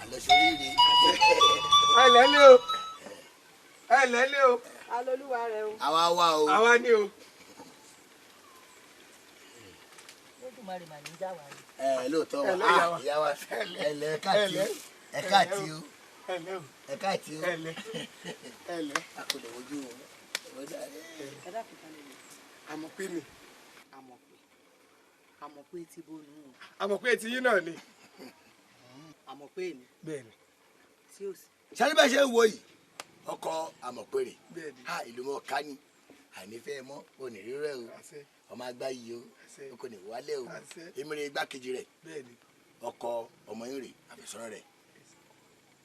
Àlọ́sọ̀rìrì. Ẹ lẹ́lẹ́ o. Ẹ lẹ́lẹ́ o. Alolúwa rẹ o. Àwa wá o. Àwa ni o. Olódùmarè mà ní já wa ni. Ẹ lóòótọ́ wa. Ìyá wa. Ẹ lẹ́ káàtì o. Ẹ káàtì o. Ẹ káàtì o. Ẹ lẹ́. Ẹ lẹ́. A kò lè wojú o. Ẹ dákun ta lè lè. Àmọ̀ pé mi. Àmọ̀ pé. Àmọ̀ pé ti bónú o. Àmọ̀ pé ti yín náà ni. Àmọ̀ pé mi. Bẹ́ẹ̀ni. Tí o sì. Sáré bá ṣe ń wo yìí, ọkọ Àmọ̀pẹ̀rẹ̀. Ha ìlú mọ̀ ká ní. Ànífẹ́ mọ́ onírírẹ́ o. Ọmọ agbá yìí o. O kò ní wálé o. Èmi rè igbákejì rẹ̀. Ọkọ ọmọ yín rè àfẹ́sọ́nà rẹ̀.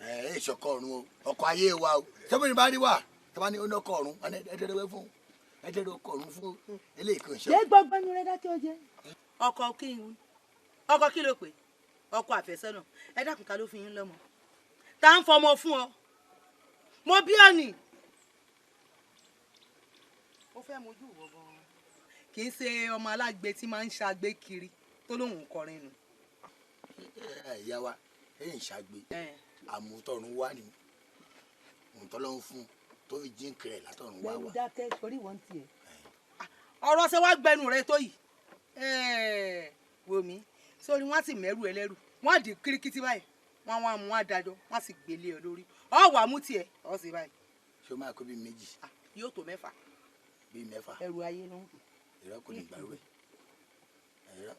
Ẹ ẹ ìṣọkọ ọ̀run o. Ọkọ ayé wa o. Sọ́bìnrin bá rí wà. Tọ́ba ní ọkọ ọ̀run. Ẹ dẹ́rẹ́ fún. Ẹ dẹ́rẹ́ ọkọ ọ̀run fún. Eléyìí kò ń ṣe. Ṣé gbọ́ngbọ́n ni rẹ dákẹ́ ọ jẹ́? Ọkọ kí n ọkọ kí ló pè? Ọkọ àfẹ́sọ́nà. Ẹ dákun ká ló fi yín lọ́mọ. Tá ń fọmọ fún ọ. Mo bí ọ nì. Ó fẹ́ mojú ìwọ gan-an. Kì í ṣe ọmọ alágbe tí máa ń ṣagbe kiri tó lóun ń kọrin nù. Ìyá wa, ẹ̀yìn ṣagbe. Àmútọ̀run wá ni. Òǹtọ́lọ́run fún tó fi jíǹkì rẹ̀ látọ̀run wá wá. Gbẹ́nu dákẹ́ sórí ìwọ̀n tiẹ̀. Ọ̀rọ̀ ṣe wá gbẹnu rẹ tó yìí. Wò mí sórí wọ́n sì mẹ́rù ẹlẹ́rù wọ́n á di kíríkítí báyìí wọ́n wá mú adájọ́ wọ́n sì gbélé ọ lórí ọ wà mú tiẹ̀ ọ sì báyìí. Ṣé o máa kó bíi méjì. Yóò tó mẹ́fà. Bíi mẹ́fà. Ẹrù ayé ló ń kù. Ìrọ́ kò ní gbàrú ẹ̀. Ìrọ́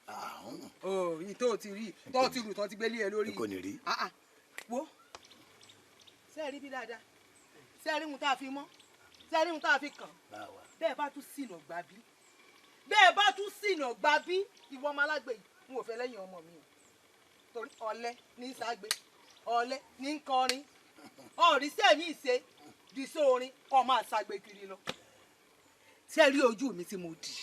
àhún. Ó yìí tó ti rí tó ti rù tó ti gbélé ẹ lórí. Kò ní rí. Wo ṣé ẹ rí bí dáadáa ṣé ẹ rí ohun tá a fi mọ́ ṣé ẹ rí ohun tá a fi kàn bẹ́ẹ̀ bá tún sìnà gbà bí bẹ́ẹ̀ bá tún sìnà gbà bí ìwọ ọmọ alágbe yìí n ò fẹ́ lẹ́yìn ọmọ mi o torí ọ̀lẹ ní í ságbe ọ̀lẹ ní í kọrin ọ̀rí sẹ́mi ìṣe di sóorin kọ́ máa ságbe kiri lọ. Ṣé ẹ rí ojú mi tí mo dì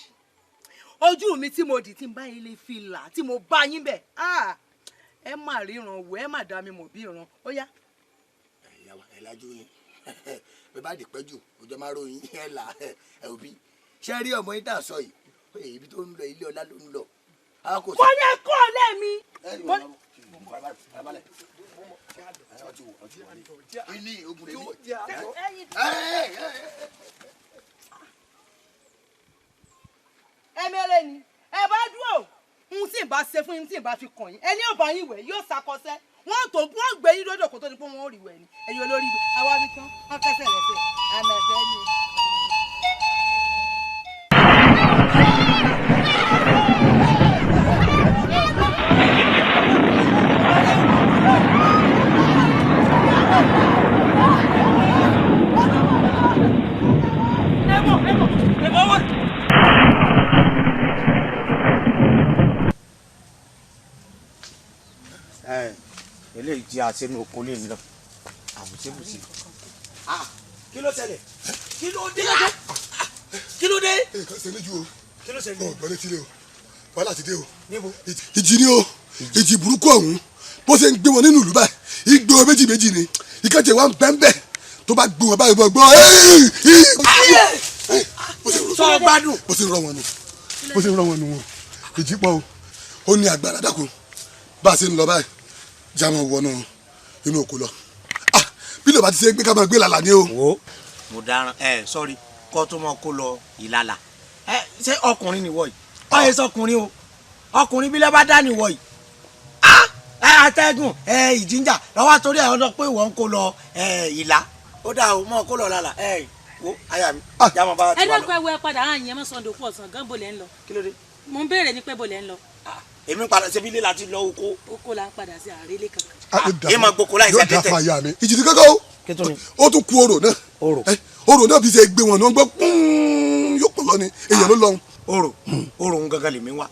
ojú mi tí mo dì tí n bá yín lè fi là tí mo bá yín bẹ̀ ẹ má ríran wò ẹ má dá mi mọ̀ bí ìran ó yá. Ẹ yá wa ẹ lajú yín bẹ́ẹ̀ bá dìpẹ́ jù ọjọ́ máa ròyìn ẹ là ẹ òbí ṣé rí ọmọ yín tà sọ yìí ibi tó ń lọ ilé ọlá ló ń lọ. Mo ní ẹkọ ọ̀lẹ́ mi. Ẹmẹrẹ ni ẹ bá dúró ohun tí n bá ṣe fún yín tí n bá fi kàn yín ẹni ò bá yín wẹ̀ yóò ṣàkọsẹ́ wọ́n tó wọ́n gbé yín lódò kó tó di pé wọ́n ò rí wẹ̀ ni ẹ̀yin olórí àwa mi tán wọ́n kẹsẹ̀ lẹ́sẹ̀ àmẹ̀fẹ́ ni. Eléyìí tí a ṣe ní oko lè lọ àbùsíbùsí. Kí ló ṣẹlẹ̀? Kí ló dé? Kí ló dé? Nǹkan ṣe méjì o. Kí ló ṣẹlẹ̀? Ọ̀gbọ́n létí lé o, wàhálà ti dé o. Níbo? Ìjì ni o, ìjì burúkú ọ̀hún bó ṣe ń gbé wọn nínú ìlú báyìí, ìgbé wọn méjì méjì ni, ìkẹ́jẹ̀ wa ń bẹ́ńbẹ́ tó bá gbé wọn báyìí bọ́ gbọ́. Sọ gbádùn. Bó ṣe ń rọ wọn nù, bó ṣe ń rọ wọn nù wọn, ìjì pọ̀ o, ó ní agbára dákun bá a ṣe ń lọ báyìí jámọ wọnú inú oko lọ bí ló bá ti ṣe gbé ká máa gbé làlà ni o. Wo mo dáràn ẹ sọrí kó tó mọ kó lọ ìlàlà ẹ ṣé ọkùnrin nìwọ yìí ọ yẹ sọkùnrin o ọkùnrin bí lẹ́bàá dá nìwọ yìí ẹ atẹ́gùn ẹ ìjìnjà lọ́wọ́ torí ẹ ọdọ pé ìwọ ń kó lọ ẹ ìlà ó dà o mọ kó lọ làlà ẹ wo aya mi jámọ bá ti Ẹ wà lọ. dákun ẹ wo ẹ padà àyìn ẹ mọ sọndò kú ọ̀sán gan bolẹ̀ ń lọ. Kí ló dé? Mo ń béèrè ní pé bolẹ̀ ń lọ. Èmi padà ṣebí ilé láti lọ oko. Oko la ń padà sí àárẹ̀ kankan. Èmi máa gboko láì Yóò dá sẹ́tẹ̀tẹ̀. fún aya mi. Ìjì ti kankan o. Ó tún ku orò náà. Orò. Orò náà fi ṣe gbé wọn náà gbọ́ yóò pọ̀ lọ ni èèyàn ló lọ. Orò orò ń gangan lèmi wá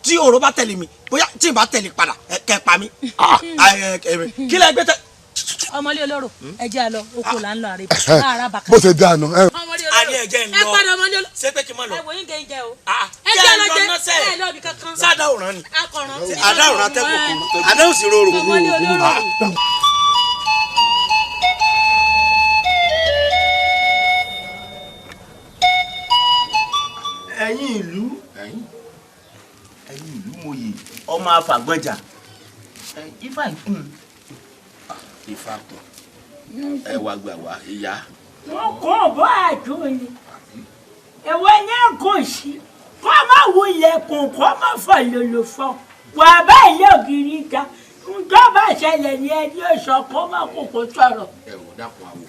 tí orò bá tẹ̀lé mi bóyá tí n bá tẹ̀lé padà kẹ́ pa mí. Kí lẹ gbé tẹ. Ọmọlé olóró ẹ jẹ́ àlọ oko là ń lọ àárẹ̀ àárà bàkà. Bó ṣe dáa nù. Ọmọlé A ní olóró ẹ jẹ́ ń ẹ lọ. padà ọmọlé olóró. Ṣé pé kí n má lọ? Ẹ wò yín gẹ̀ ń jẹ o. Ẹ Ẹ jẹ́ lọ lọ jẹ ẹ lọ bí kankan. Sádà òràn ni. Akọ̀ràn. Àdá òràn atẹ́kùn kò àdá òsì rorò. Ọmọlé olóró. Ẹ̀yin ìlú ẹ̀yin ìlú mòye ọmọ afàgbọ́njà Ifá ìkùn. Ifá kùn. Ẹ wá gbà wá ìyá. Wọn kò bọ́ àtúnyẹ. Ìwọ ní kò sí. Kọ́ má wulẹ̀ kùn kọ́ má fọ̀ lòlò fọ̀. Wà báyìí lógiri ta. Ǹjọ́ bá ṣẹlẹ̀ ní ẹni ó sọ kó má kókó sọ̀rọ̀. Ẹ wò dákun àwò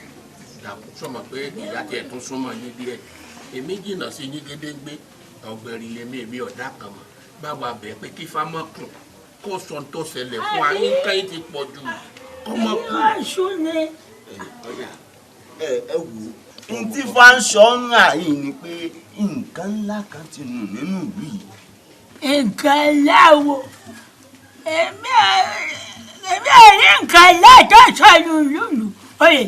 dákun sọmọ pé ìyá tiẹ̀ tún súnmọ́ yín díẹ̀. Èmi jìnnà sí yín gédéǹgbé. Ọ̀gbẹ̀rì lèmi èmi ọ̀dà kan mọ̀. Báwa bẹ̀ pé kí Ifá má kùn kó sọ ohun tó ṣẹlẹ̀ fún wa. Nǹkan yìí ti pọ̀ jù. Kọ́ mọ́ kùn. Ẹ wò ó. N tí Ifá ń sọ ń rà yìí ni pé nǹkan ńlá kan ti nù nínú ìlú yìí. Nǹkan ńlá wo? Èmi ò rí nǹkan ńlá tó sọnù lùlù. Oyè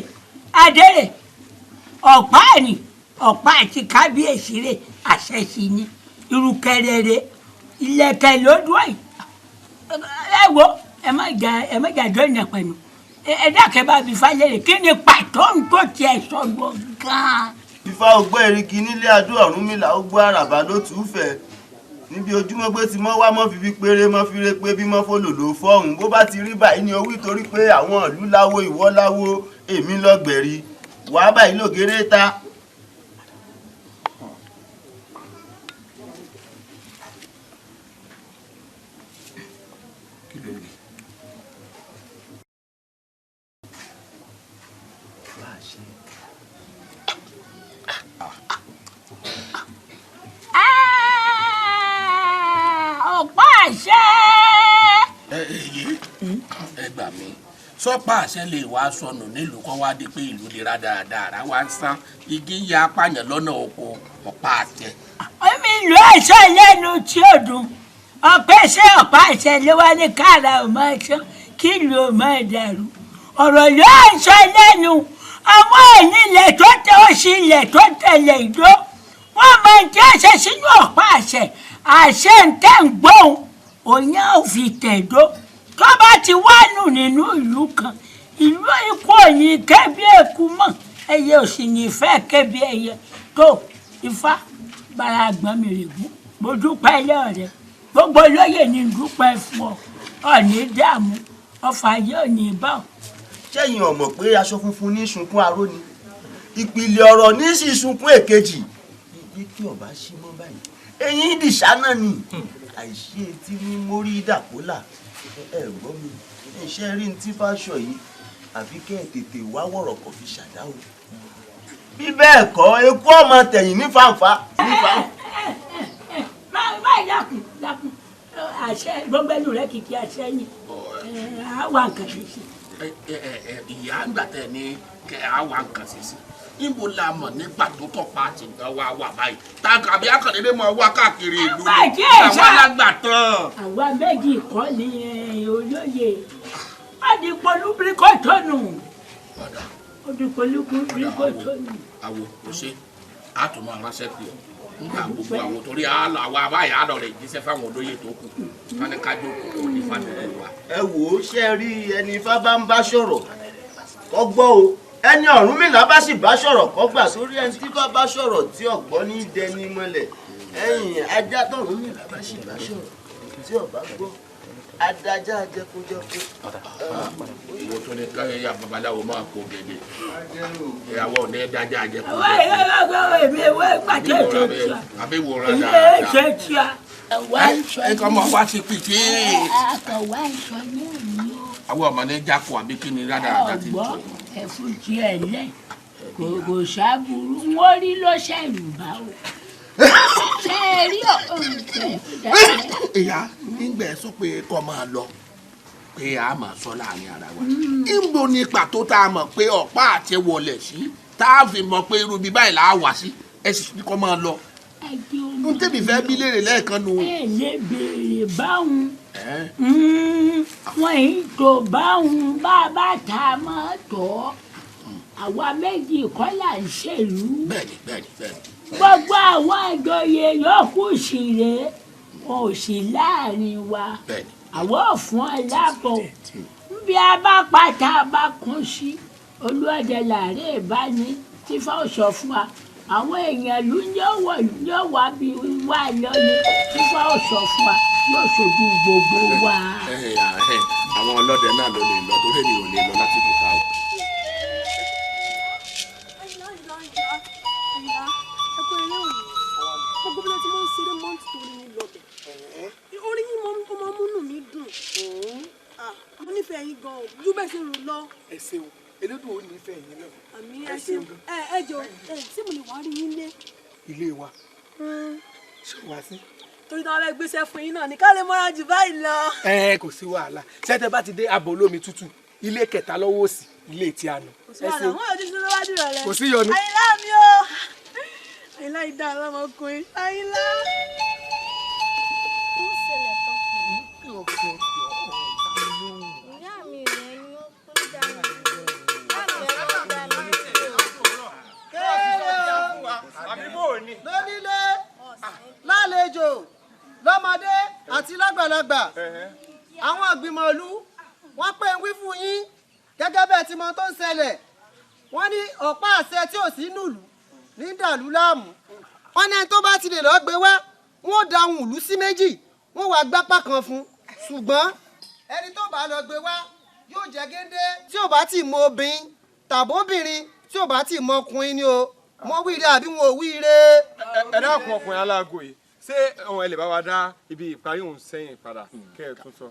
Adérè, ọ̀pá ni ọ̀pá àti kábíyèsí rè àṣẹ sí ni ìrùkẹ̀rẹ̀ rè ìlẹ̀kẹ̀ ló dúró yìí. Ẹ wo ẹ má jà dọ́nà pẹ̀lú. Ẹ dákẹ́ bá fi falẹ̀ rè kí ni pàtó ń tó tiẹ̀ sọ gan-an. Ifá ògbó èrìgì nílé adó Ọ̀rúnmìlà ó gbọ́ àràbà ló tù ú fẹ́. Níbi ojúmọ́ gbé ti mọ́ wá mọ́ fi fi péré mọ́ fi ré pé bí mọ́ fòlòlò fọ́hùn bó bá ti rí báyìí ni owí torí pé àwọn ìlú láwo ìwọ láwo èmi lọ́gbẹ̀rí wàá báyìí lògèrè ta. Ẹ gbà mí sọpá àṣẹ lè wá sọnù nílùú kan wá di pé ìlú lera dáadáa wá ń sán igi ń ya apáyàn lọ́nà oko ọ̀pá àṣẹ. Èmi ìlú ẹ̀ṣọ́ lẹ́nu tí ò dùn ọ̀pẹ́ ṣé ọ̀pá àṣẹ ló wá ní káàrà ò máa ṣán kí ìlú ò máa dàrú ọ̀rọ̀ ló ń sọ lẹ́nu àwọn ẹ̀yìn ilẹ̀ tó tẹ ó sì ilẹ̀ tó tẹ̀lé ìdó wọ́n máa ń jẹ́ àṣẹ sínú ọ̀pá àṣẹ àṣẹ ń tẹ̀ ń gbóhùn òyìn ò fi tẹ̀dó tó bá ti wá nù nínú ìlú kan ìlú ikú òyìn kẹ́bí èkú mọ̀ ẹyẹ ò sì ní fẹ́ kẹ́bí ẹyẹ tó Ifá bára gbọ́n mi rè gún mo dúpẹ́ lọ́rẹ́ gbogbo olóyè ní dúpẹ́ fún ọ ọ̀ní dààmú ọfà yóò ní bá ọ. Ṣẹ́yìn ò mọ̀ pé aṣọ funfun ní sunkún aró ni ìpìlẹ̀ ọ̀rọ̀ ní sì sunkún èkejì ìdí tí ọba ṣí mọ́ báyìí eyín dìṣà náà ni àìṣe etí ní mórí dàpọ́là. Ẹ gbọ́ mi iṣẹ́ rí ní tí fáṣọ yìí àfi kẹ́ ẹ̀ tètè wá wọ̀rọ̀ kọ̀ fi ṣàdáwò. Bí bẹ́ẹ̀ kọ́ eku ọmọ tẹ̀yìn ní fàǹfà. Má dákun dákun àṣẹ gbogbo ẹnu rẹ kìkì àṣẹ yìí àwa nǹkan ṣe sí. Ìyá àgbà tẹ ní kẹ àwa nǹkan ṣe sí. Níbo la mọ̀ nígbà tó tọ́pa àti nǹkan wa wà báyìí? Tàbí akọ̀dédé mọ̀ wá káàkiri ìlú ni àwọn alágbàtàn. Àwa méjì kọ́ ni olóye. Adìpọ̀lú bíríkọ̀tọ̀nù. Adìpọ̀lú bíríkọ̀tọ̀nù. Àwo kò ṣe a tún máa ránṣẹ́ pé ọ nígbà gbogbo àwọn torí àwa abáyà àlọ́ rẹ̀ jíṣẹ́ fáwọn olóyè tó kù wọn ní kájú òkú ní fàdúgbò wa. Ẹ wò ó ṣe rí ẹni Ifá bá ń bá sọ̀rọ̀ kọ́ gbọ́ o ẹni Ọ̀rúnmìlà bá sì bá sọ̀rọ̀ kọ́ gbà sórí ẹni tí bá bá sọ̀rọ̀ tí ọ̀gbọ́n ní dẹni mọ́lẹ̀ ẹ̀yìn ajá tọ̀rúnmìlà bá sì bá sọ̀rọ̀ tí ọ̀bá gbọ́ adájá jẹkújẹkú. Ìwọ tó ní káyọ̀ ya babaláwo máa kó gèdè ìyàwó ní dájá jẹkújẹkú. Àbí wòran dáadáa. Ẹ kọ́ mọ wá sí pìtì. Àwọn ọmọ ní jákò àbí kí ni rádaràdà ti tó. Ẹ̀fún tiẹ̀ lẹ̀ kò sábúrú wọ́n rí ló ṣẹ̀rù bá o. Ṣé ẹ rí ọ̀rùn? Ìyá nígbà ẹ sọ pé kọ́ máa lọ pé a máa sọ láàrin ara wa. Níbo ni pàtó tá a mọ̀ pé ọ̀pá àti wọlé sí tá a fi mọ̀ pé irú ibi báyìí là á wà sí ẹ sì ní kọ́ máa lọ. N tẹ́bi fẹ́ bí léèrè lẹ́ẹ̀kan nu. Ẹ lè béèrè báwọn wọn yìí tó báwọn bá bá ta mọ́ tọ́ àwa méjì kọ́ là ń ṣèlú. Bẹ́ẹ̀ni bẹ́ẹ̀ni bẹ́ẹ̀ni. Gbogbo àwọn àjọyè yòókù sì rèé wọn ò sí láàrin wa àwọn ò fún ẹ lábọ̀ nbí a bá pátá a bá kún sí Olúọdẹ làárẹ̀ ìbáni tí fáwọn sọ fún wa àwọn èèyàn ìlú ní ọwọ́ wá bí wá lọ ni tí fáwọn sọ fún wa. Yóò ṣojú gbogbo wa. Àwọn ọlọ́dẹ náà ló lè lọ torí èmi ò lè lọ láti kò ká o. Gbogbo bí wọ́n ti máa ń ṣeré mọ́ǹtì tó ní lọ́bẹ̀. Orin yín máa ń múnú mi dùn. Mo nífẹ̀ẹ́ yín gan-an ju bẹ́ẹ̀ ṣe rò lọ. Ẹ ṣeun, Elédùn ò nífẹ̀ẹ́ yín náà. Àmì ẹ ṣeun. Ẹ jọ ṣé mo lè wá rí yín lé? Ilé wa ṣé wàá sí? Torí táwọn fẹ́ gbéṣẹ́ fún yín náà ní ká lè mọ́ra jù báyìí lọ. Ẹ kò sí wàhálà, ṣẹ́tẹ̀ bá ti dé abọ́ olómi tútù, ilé kẹta lọ́wọ́ òsì, ilé tí a nù. Kò sí wàhálà, wọ́n yóò ti sún lọ́wọ́ ìrọ̀lẹ́. Kò sí yọnu. Àyìnlá mi o, Àyìnlá ìdá ọlọ́mọkùnrin, Àyìnlá. Ìyá mi rẹ̀ ni ó kún dání. Lónílé, lálejò, lọ́mọdé àti lágbàlagbà, àwọn ìgbìmọ̀ ìlú wọ́n pé ń wí fún yín gẹ́gẹ́ bẹ́ẹ̀ tí mo tó ń ṣẹlẹ̀. Wọ́n ní ọ̀pá àṣẹ tí ò sí nùlù ní dàlú láàmú. Wọ́n ní ẹni tó bá ti lè lọ́ọ́ gbé wá, wọ́n ó da ohun ìlú sí méjì, wọ́n wàá gbápá kan fún. Ṣùgbọ́n ẹni tó bá lọ gbé wá yóò jẹ́ géńdé tí ò bá ti mọ obìnrin tàbóbìnrin tí ò bá ti mọ ọkùnrin ni o. Mo wíire àbí wọn ò wíire. Ẹ dákun ọkùnrin aláàgọ yìí, ṣé ẹ lè bá wa dá ibi ìparí òun sẹ́yìn padà kẹ́ ẹ tún sọ.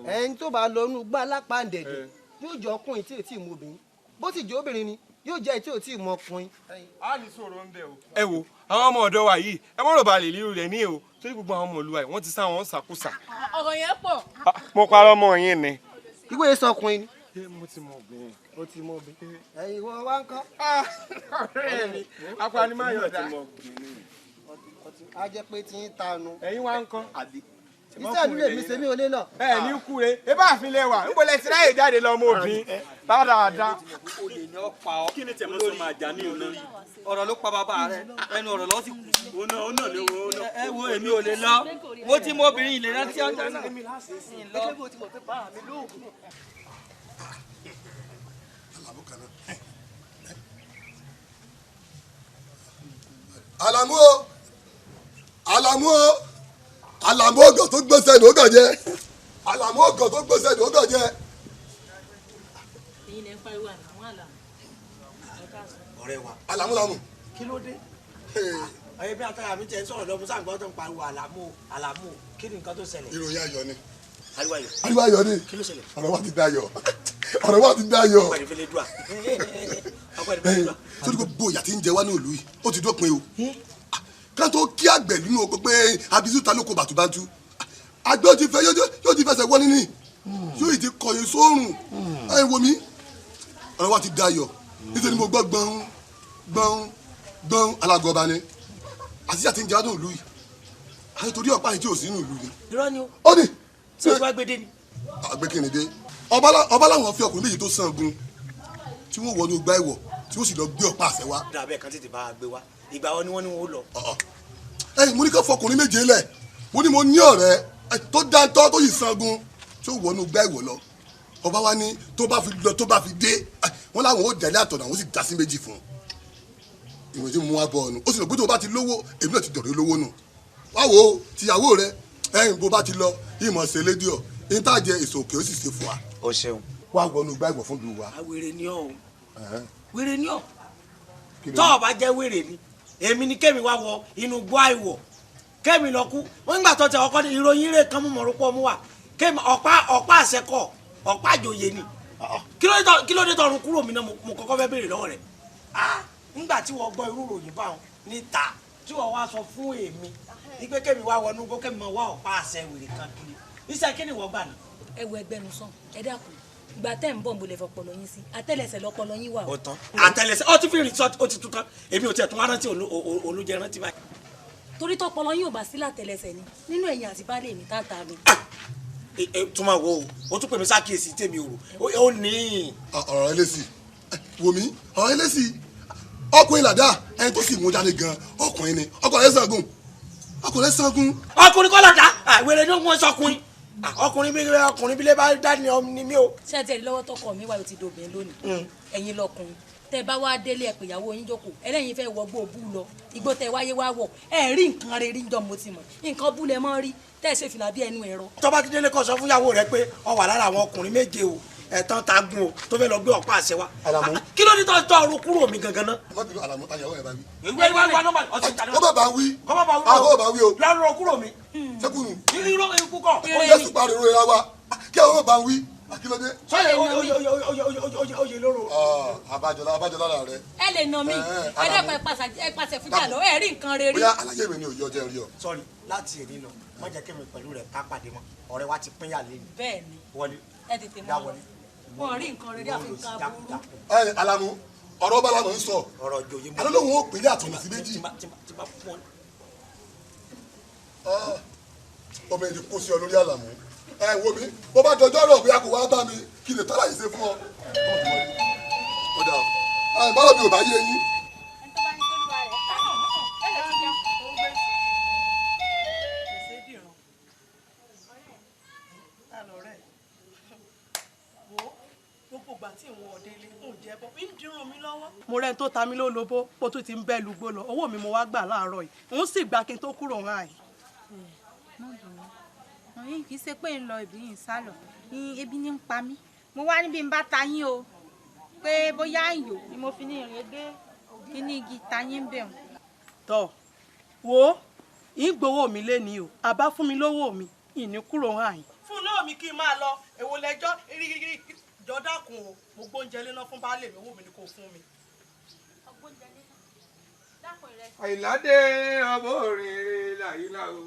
Ẹni tó bá lọ inú gbá lápá ǹdẹ̀dẹ̀ yóò jẹ́ ọkùnrin tí ò tí ì mọ obìnrin, bó sì jẹ́ obìnrin ni yóò jẹ́ tí ò tí ì mọ ọkùnrin. A ní sọ̀rọ̀ ń bẹ̀ o. Ẹ wo àwọn ọmọ ọ̀dọ́ wa yìí, ẹ mọ̀rọ̀ balẹ̀ lílu rẹ̀ ní o, torí gbogbo àwọn ọmọ olúwa yìí wọ́n ti sá wọn sàkúsà. Ọ̀rọ̀ yẹn pọ̀. Mo parọ́ mọ́ yín ni. Ìwé sọkùnrin ni. Mo ti mọ obìnrin. O ti mọ obìnrin. Ẹ̀yin ìwọ wa ń kọ́. Ọ̀rẹ́ mi, apanimayọ̀dá. A jẹ́ pé tí ń tanu. Ẹ̀yin wa ń kọ́. Iṣẹ́ ìlú lèmi ṣe mí ò lè lọ. Ẹ ní kú re, ẹ bá àfin lẹ́wà, ń bọ̀ lẹ́sìn ráyè jáde lọ ọmọ obìnrin. Dáadáa. Olè ni ó pa ọ́. Kí ni tẹ̀mọ́ sọ máa jà ní olórí? Ọ̀rọ̀ ló pa bàbá rẹ̀, ẹnu ọ̀rọ̀ ló sì kù. Ẹ wo èmi ò lè lọ. Mo ti mọ obìnrin ìlera tí ọjọ́ náà. Àlàmú o, Àlàmú o, Àlàmú ọgàn tó gbèsè ní ọgàn jẹ. Àlàmú ọgàn tó gbèsè ní ọgàn jẹ. Èyí lè ń pariwo Àlàmú Àlàmú. Ọ̀rẹ́ wa. Àlàmú làmú. Kí ló dé? Ọyẹ bí atara mi tẹ ń sọ̀rọ̀ lọ́mú sáà gbọ́dọ̀ ń pariwo Àlàmú Àlàmú, kí ni nǹkan tó ṣẹlẹ̀? Ìròyìn ayọ̀ ni. Ariwo ayọ̀. Ariwo ayọ̀ ni. Kí ló ṣẹlẹ̀? Ọ̀rọ̀ wa ti dayọ̀. Ọ̀rọ̀ wa ti dayọ̀. Ọpẹ́ ní fẹlẹ dùà. Ọpẹ́ ní fẹlẹ dùà. Sórí gbogbo ìyà tí ń jẹ wá ní ìlú yìí, ó ti dópin o. Ká tó kí àgbẹ̀ nínú oko pé abisu ta ló ko bàtúbàtú. Àgbẹ̀ ó ti fẹ́ yóò ti fẹsẹ̀ wọlé ní. Yóò ti kọ̀yìn sórùn. Ẹ wo mi. Ọ̀rọ̀ wa ti dayọ̀. Nítorí mo gbọ́ gbọ̀n gbọ̀n gbọ̀n alágọ̀ọ́ba ni. Àti ìyà tí ń jẹ wá ní ìlú yìí. Àti torí ọ̀pá yìí tí ò sí nínú ìlú ni. Irọ́ ni o. Ó ní. Ṣé o ti wá gbé dé ni? Àgbékìnìdé. Ọba làwọn fi ọkùnrin méjì tó sangun tí wọ́n wọnú gbá ìwọ̀ tí wọ́n sì lọ gbé ọ̀pá àṣẹ wá. Dàbẹ̀ kan tètè bá a gbé wá. Ìgbà wo ni wọ́n ní wọn ó lọ? Ẹ mo ní ká fọkùnrin méje lẹ̀, mo ní mo ní ọ̀rẹ́ tó dáńtọ́ tó sì sangun tí ó wọnú gbá ìwọ̀ lọ. Ọba wa ní tó bá fi lọ tó bá fi dé, wọ́n láwọn ó dẹ̀lé àtọ̀nà àwọn ó sì dá sí méjì fún un. Ìwọ̀n tí mo wá bọ̀ ọ̀nù, ó sì lọ pé tó bá ti lówó, èmi náà ti dọ̀rẹ́ olówó nù. Wá wo tìyàwó rẹ, ẹ̀yìn bó bá ti lọ, ìmọ̀ ṣe lédìọ̀, ìtàjẹ èso òkè ó sì ṣe fún wa. O ṣeun. Wá wọnú gbá ìwọ̀ fún ìlú wa. Wèrè ni ọ́ o. Wèrè ni ọ́. Tọ́ ọ bá jẹ́ wèrè ni, èmi ni kémi wá wọ inú gbọ́ àìwọ̀. Kémi lọ kú. Wọ́n nígbà tó tẹ ọkọ ní ìròyìn rẹ̀ kan mú mọ̀rúkọ mú wa. Kémi ọ̀pá ọ̀pá àṣẹkọ̀ ọ̀pá àjòyè ni. Kí ló dé tọrun kúrò mi náà mo kọ́kọ́ fẹ́ béèrè lọ́wọ́ rẹ̀. Nígbà tí wọ́n gbọ́ irú ìròyìn báwọn níta tí wọ́n wá sọ fún èmi ní pé kémi wá wọnú gbọ́ kémi máa wá ọ̀pá àṣẹ wèrè kan kiri. Iṣẹ́ kí ni wọ́n gbà náà? Ẹ wo ẹgbẹ́nu sàn, ẹ dákun. Ìgbà tẹ́ ń bọ̀ mo lè fọpọlọ yín sí, àtẹ́lẹsẹ̀ lọpọlọ yín wà. Ó tán, àtẹ́lẹsẹ̀ ó ti fi rìn sọ ó ti tún tán, èmi ò tiẹ̀ tún wá rántí olójẹ rántí báyìí. Torí tọpọlọ yín ò bá sí látẹ́lẹsẹ̀ ni, nínú ẹ̀yìn àti baálé mi tá ta mi. Tún máa wo o, o tún pè mí sákìyèsí tèmi o, ó ní. Ọ̀rọ̀ ẹlẹ́sì, wò mí, ọ̀rọ̀ ẹlẹ́sì, ọkùnrin làdá, ẹni tó sì mú jáde gan, ọkùnrin ni, ọkùnrin sangun, ọkùnrin sangun. Ọkùnrin kọ́ làdá, wèrè ni wọ́n sọkùnrin. Ọkùnrin bí ọkùnrin bí lè bá dá ní ọmọ ni mí o. Ṣé ẹ ti rí lọ́wọ́ tọkọ mi wá o ti dòbìn lónìí? Ẹ̀yin lọkùnrin. Tẹ bá wá délé ẹ pè ìyàwó yín jókòó, ẹlẹ́yin fẹ́ wọgbó bú lọ, igbó tẹ wáyé wá wọ̀, ẹ rí nǹkan rere ń jọ mo ti mọ̀, nǹkan bú lẹ mọ́ rí, tẹ́ ẹ ṣe fìlà bí ẹnu ẹ̀rọ. Tó bá ti délé kó sọ fún ìyàwó rẹ pé ó wà lára àwọn ọkùnrin méje o, ẹ̀tàn ta gun o, tó fẹ́ lọ gbé ọ̀pá àṣẹ wa. Àlàmú. Kí ló ní tó tọ́ ọrùn kúrò mi gangan náà. Má bínú Àlàmú, àyàwó ẹ̀ bá wí. Ìwé ìwé ìwé nọ́mbà ọtí ìjà Ó bá bá wí. Kọ́ bá bá wí. Àwọn ò bá wí o. Lọ́rùn kúrò mi. Sẹ́kùnù. Irọ́ ikú kọ̀. Ó yẹ sùpà rẹ̀ rẹ̀ wa. Kí àwọn ò bá wí. Akílódé. Sọ́yẹ̀ oyè oyè lóró. Abájọlá Abájọlá rà rẹ. Ẹ lè nà mí, ẹ dẹ́kun ẹ pàṣẹ fújà lọ, ẹ rí nǹkan rere. Bóyá àlàyé mi ni òye ọjọ́ rí ọ. Sọ́rí láti èní lọ, má jẹ́ kí mi pẹ̀lú rẹ̀ ká pàdé mọ́. Ọ̀rẹ́ wa ti pínyà lé mi. Bẹ́ẹ̀ni. Wọlé. Ẹ tètè mọ́ lọ. Wọ́n rí nǹkan rere àfi nǹkan aburú. Ẹ Àlàmú, ọ̀rọ̀ bá lànà ń sọ. Ọ̀rọ̀ ìjòyè mọ́. Alólùwọ̀n ó pínyà àtọ̀nà sí méjì. Ọmọ èdè kó sí ọ lórí Àlàmú. Ẹ wo mi, bó bá dọjọ́ rọ̀ bóyá kò wá bá mi kí lè tọ́lá yìí ṣe fún ọ. Ó dà ọ́, báwo mi ò bá yé yín. Mo rẹ́ni tó ta mí lólobó, ó tún ti ń bẹ́ lugbó lọ, owó mi mo wá gbà láàárọ̀ yìí, òun sì gbà kí n tó kúrò ń àyè. Yín kì í ṣe pé ń lọ ìbí yìí ń sá lọ, ebi ní ń pa mí, mo wá níbi ń bá ta yín o, pé bóyá ń yò ni mo fi ní ìrìn egé kíní igi ta yín ń bẹ̀ wọ́n. Tọ́ wo ń gbowó mi léni o, àbá fún mi lówó mi, ìní kúrò ń àyè. Fún lówó mi kí n máa lọ, èwo lẹjọ́ jọ dákun o, mo gbóúnjẹ léná fún baálé mi, owó mi ni kò fún mi. Àyìnládé ọmọ òrìrì làyìnlá o,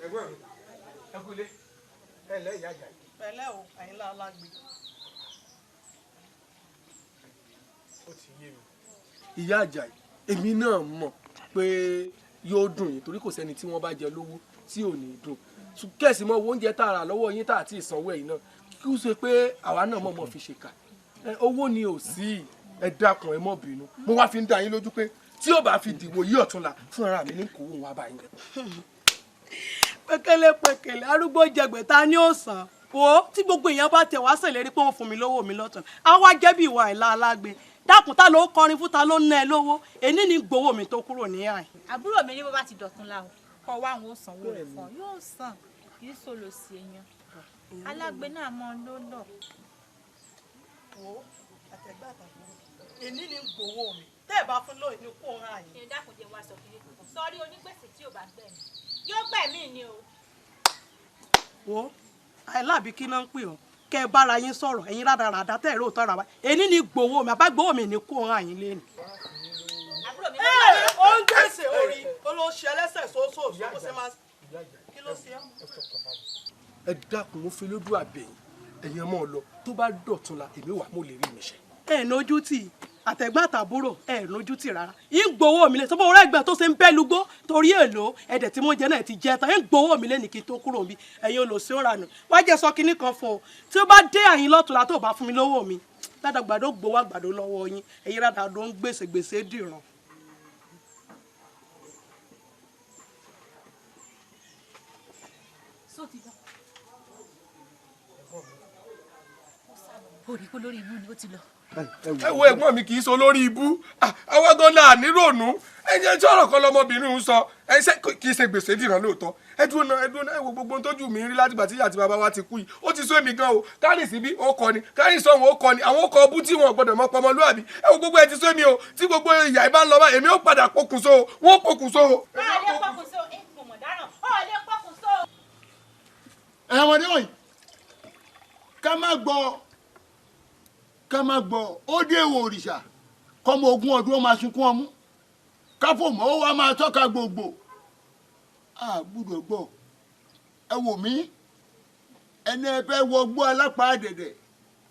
ẹ̀gbọ́n mi ẹ kúlé ẹ lẹ́ ìyá àjà. Pẹ̀lẹ́ o, Àyìnlá alágbe. Ó ti yé mi. Ìyá Àjàyí, èmi náà mọ̀ pé yóò dùn yín torí kò sẹ́ni tí wọ́n bá jẹ lówó tí ò ní dùn. Kẹ̀sì mọ owó oúnjẹ tààrà lọ́wọ́ yín tá àti ìsanwó ẹ̀yìn náà kí ó ṣe pé àwa náà mọ̀ mọ̀ fi ṣèkà. Owó ni ò sí, ẹ dákun ẹ mọ́ bínú. Mo wá fi ń dá yín lójú pé tí ó bá fi dìwò yí ọ̀túnla fúnra mi ní kò wọ́n wá báyìí. Pẹ̀kẹ̀lẹ̀ pẹ̀kẹ̀lẹ̀ arúgbó jẹgbẹ ta ni ó sàn wo tí gbogbo èèyàn bá tẹ wá ṣèlérí pé wọ́n fún mi lówó mi lọ́tàn á wá jẹ́ bí ìwà Àyìnlá alágbe. Dákun ta ló kọrin fún ta ló ná ẹ lówó, èní ní gbowó mi tó kúrò ní àyè. Àbúrò mi ní bó bá ti dọ̀tún la o, kọ wá àwọn ò sanwó rẹ̀ fún ọ, yóò sàn kì í sọlọ sí èèyàn alágbe náà mọ ló lọ. Wo àtẹ̀gbẹ́ àtàbúrò èní ní gbowó mi tẹ́ ẹ bá fún lóyún ní kó ń àyè. Ṣé dákun jẹ́ wá sọ kí ní kò sọrí onígbèsè tí ò bá gbẹ̀mí yóò gbẹ̀mí ni o. Wo Àìláàbí kí náà ń pè ọ́, kẹ́ ẹ bára yín sọ̀rọ̀ ẹ̀yin rádaràdá tẹ́ ẹ̀rọ òótọ́ ra wa, èní ní gbowó mi àbá gbowó mi ní kó ń àyín lé ni. Ó ń gbèsè orí olóṣè ẹlẹ́sẹ̀ sóṣooṣù bó ṣe máa kí ló ṣe é. Ẹ dákun mo fi lójú àbẹ̀yìn ẹ̀yin ọmọ lọ tó bá dọ̀tún la èmi wà mo lè rí mi ṣe. Ẹ nójú tì àtẹ̀gbọ́n àtàbúrò ẹ nójú tì rárá, ń gbowó mi lé sọ́bọ̀ ọ̀rẹ́ ẹgbẹ́ tó ṣe ń bẹ́ lugbó torí èlò ẹ̀dẹ̀ tí mo jẹ náà ti jẹ tán, ń gbowó mi lé ní kí n tó kúrò mi, ẹ̀yin olùsí òranù wá jẹ́ sọ kinní kan fún ọ, tí ó bá dé àyín lọ́tùlá tó bá fún mi lówó mi ládàgbàdo gbowó àgbàdo lọ́wọ́ yín, ẹ̀yin rádàdó ń gbèsè gbèsè dìran. Ó rí pé lórí ibú ni ó ti lọ. Ẹ wo ẹ̀gbọ́n mi kì í so lórí ibú, àwa gan náà nírònú, ẹ jẹ́ tí ọ̀rọ̀ kan lọmọbìnrin ń sọ, ẹ ṣe kì í ṣe gbèsè dìran lóòótọ́. Ẹ dúró náà, ẹ dúró náà, ẹ wo gbogbo ohun tójú mi rí látìgbà tí ìyá àti bàbá wa ti kú yìí, ó ti sú èmi gan o, kárìn síbí ó kọ ni, kárìn sọ̀hún ó kọ ni, àwọn ọkọ̀ ọbú tí wọn gbọ́dọ̀ mọ pọmọlúàbí, ẹ wo gbogbo ẹ ti sú èmi o, tí gbogbo ìyá ìbá ń lọ bá èmi ó padà pokùnso o, wọ́n pokùnso o. Báà lè pokùnso, ẹ kò mọ̀ dáràn, ó lè pokùnso. Ẹ ọmọdé wọ̀nyí, ká má gbọ́ ká má gbọ́, ó dé èèwọ̀ òrìṣà kọ́mọ ogún ọdún ó máa sunkún ọmú, káfòmọ́ ó wá máa tọ́ka gbogbo, a gbúdọ̀ gbọ́. Ẹ wò mí, ẹni ẹ fẹ́ wọgbó alápá dẹ̀dẹ̀,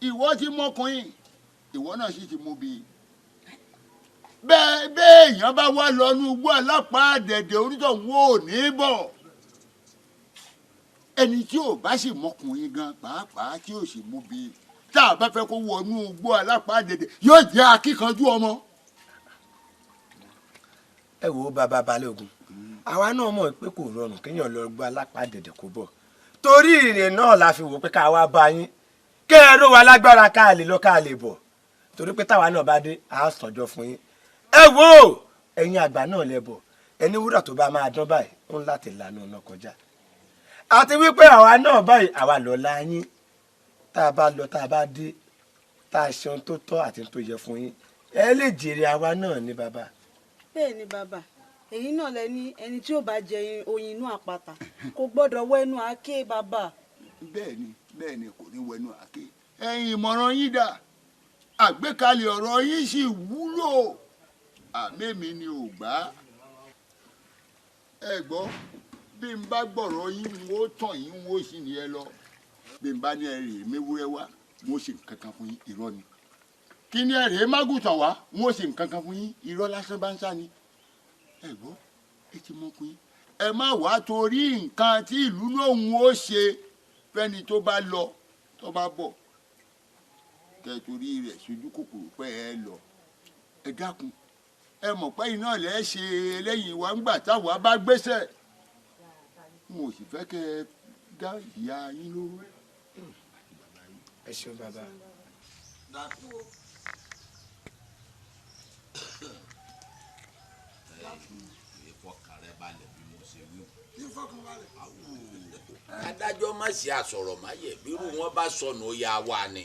ìwọ ti mọkùnrin, ìwọ náà sì ti mú bí. Bẹ́ẹ̀ bẹ́ẹ̀ èèyàn bá wá lọ inú igbó alápá dẹ̀dẹ̀ onítọ̀hún ò ní bọ̀. Ẹni tí ò bá sì mọkùnrin gan pàápàá tí ò sì mú bí, tá a bá fẹ́ kó wọnú igbó alápá dẹ̀dẹ̀ yóò jẹ́ akíkanjú ọmọ. Ẹ wo bàbá Balógun, àwa náà mọ̀ pé kò rọrùn kéèyàn lọ gbọ́ alápá dẹ̀dẹ̀ kó bọ̀, torí ìrìn náà la fi wò pé ká wá bá yín kẹ́ ẹ ró wa lágbára ká lè lọ ká lè bọ̀. Torí pé táwa náà bá dé, a sànjọ fún yín. Ẹ wo ẹ̀yin àgbà náà lẹ́bọ̀, ẹni wúrà tó bá máa dán báyìí ń láti lànà ọ̀nà kọjá. Àti wípé àwa náà báyìí àwa lọ́la yín. Tá a bá lọ, tá a bá dé, tá a ṣe ohun tó tọ́ àti tó yẹ fún yín, ẹ lè jèrè àwa náà ní bàbá. Bẹ́ẹ̀ ni bàbá, èyí náà lẹ ní ẹni tí ó bá jẹ oyin inú àpáta kò gbọ́dọ̀ wẹnu àáké bàbá. Bẹ́ẹ̀ni bẹ́ẹ̀ni, kò ní wẹnu àáké. Ẹ̀yin ìmọ̀ràn yín dà, àgbékalẹ̀ ọ̀rọ̀ yín sì wúlò, àmẹ́mi ni ò gbà. Ẹ gbọ́, bí n bá gbọ̀rọ̀ yín n ó tàn yín, n ó sì ní ẹ lọ. Bí n bá ní ẹ rèé méwúrẹ́ wá, n ó ṣe nǹkan kan fún yín, irọ́ ni. Kí ni ẹ rèé mágùtàn wá, n ó ṣe nǹkan kan fún yín, irọ́ lásán bá ń sá ni. Ẹ gbọ́, ẹ ti mọkùnrin, ẹ má wàá torí nǹkan tí ìlú lòun ó ṣe fẹ́ni tó bá lọ tó bá bọ̀ kẹ torí rẹ̀ sojú kòkòrò pé ẹ lọ. Ẹ dákun, ẹ mọ̀ pé iná lẹ́ ṣe eléyìí wá ńgbà táwa bá gbéṣẹ́. N ò sì fẹ́ kẹ́ ẹ dá ìyá yín lóró. Ẹ ṣeun bàbá. Adájọ́ má ṣe àsọ̀rọ̀ má yẹ bírú wọn bá sọnù ó yà wá ni.